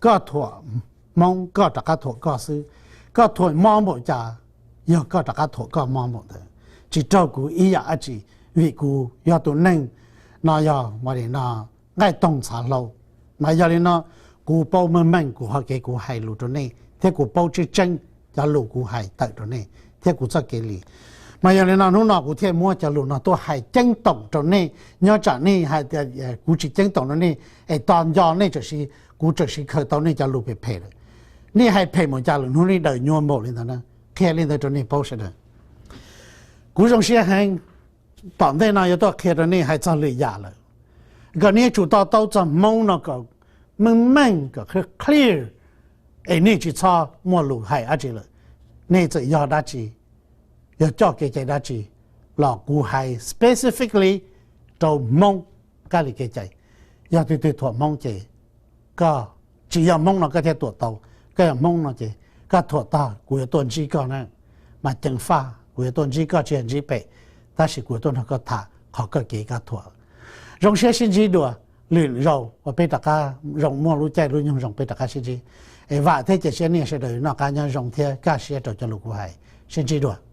Koj thuam Hmoob koj rov qab thuam koj xwb. Koj thuam mob npaum cas, yog koj rov qab thuam koj mob npaum ntawd, tsis raug kuv ib yam dab tsi, vim kuv yog tus neeg no yog nqaij toog ntxhav hlau. Mas yog li no, kuv paub meej meej kuv qhov kev kuv hais lus rau nej thiab kuv paub tseeb tseeb cov lus kuv hais tawm rau nej thiab kuv txoj kev li. Mas yog li no hnub no kuv thiaj muab cov lus no tuaj hais ceeb toom rau nej, nyob tsam nej hais tias kuv tsis ceeb toom rau nej es tos nco nej, kuv txawm siv khaws tau nej cov lus phem phem lawm. Nej hais phem mus cas lawm, hnub nej daws nyuaj npaum li ntawd na. Qhia li ntawd rau nej paub sawv daws. Kuv zoo siab heev, tom ntej no yuav tuaj qhia rau nej hais txog lwm yam lawm. Kom nej yuav tsum to taub txog Hmoob no kom meej meej, kom clear, es nej tsis txhob muaj lus hais dab tsi lawm. Nej txawm yog dab tsi, yog coj kev cai dab tsi, los kuv hais specifically rau Hmoob kab li kev cai. Yog twg twg thuam Hmoob ces koj tsis yog Hmoob no koj thiaj thuam tau, koj yog Hmoob no ces koj thuam tag kuv yuav tuaj ntsib koj na, mas ceev faj kuv yuav tuaj ntsib koj tsis yog ntsib pem, tab sis kuv yuav tuaj nrog koj tham qhov koj kev koj thuam. Zoo siab sib ntsib dua lwm zaus uas peb rov qab zoo muaj lub caij lub nyoog zoo peb rov qab sib ntsib. Es vam thiab cia siab nej sawv daws noj qab nyob zoo thiab kaj siab rau cov lus kuv hais. Sib ntsib dua.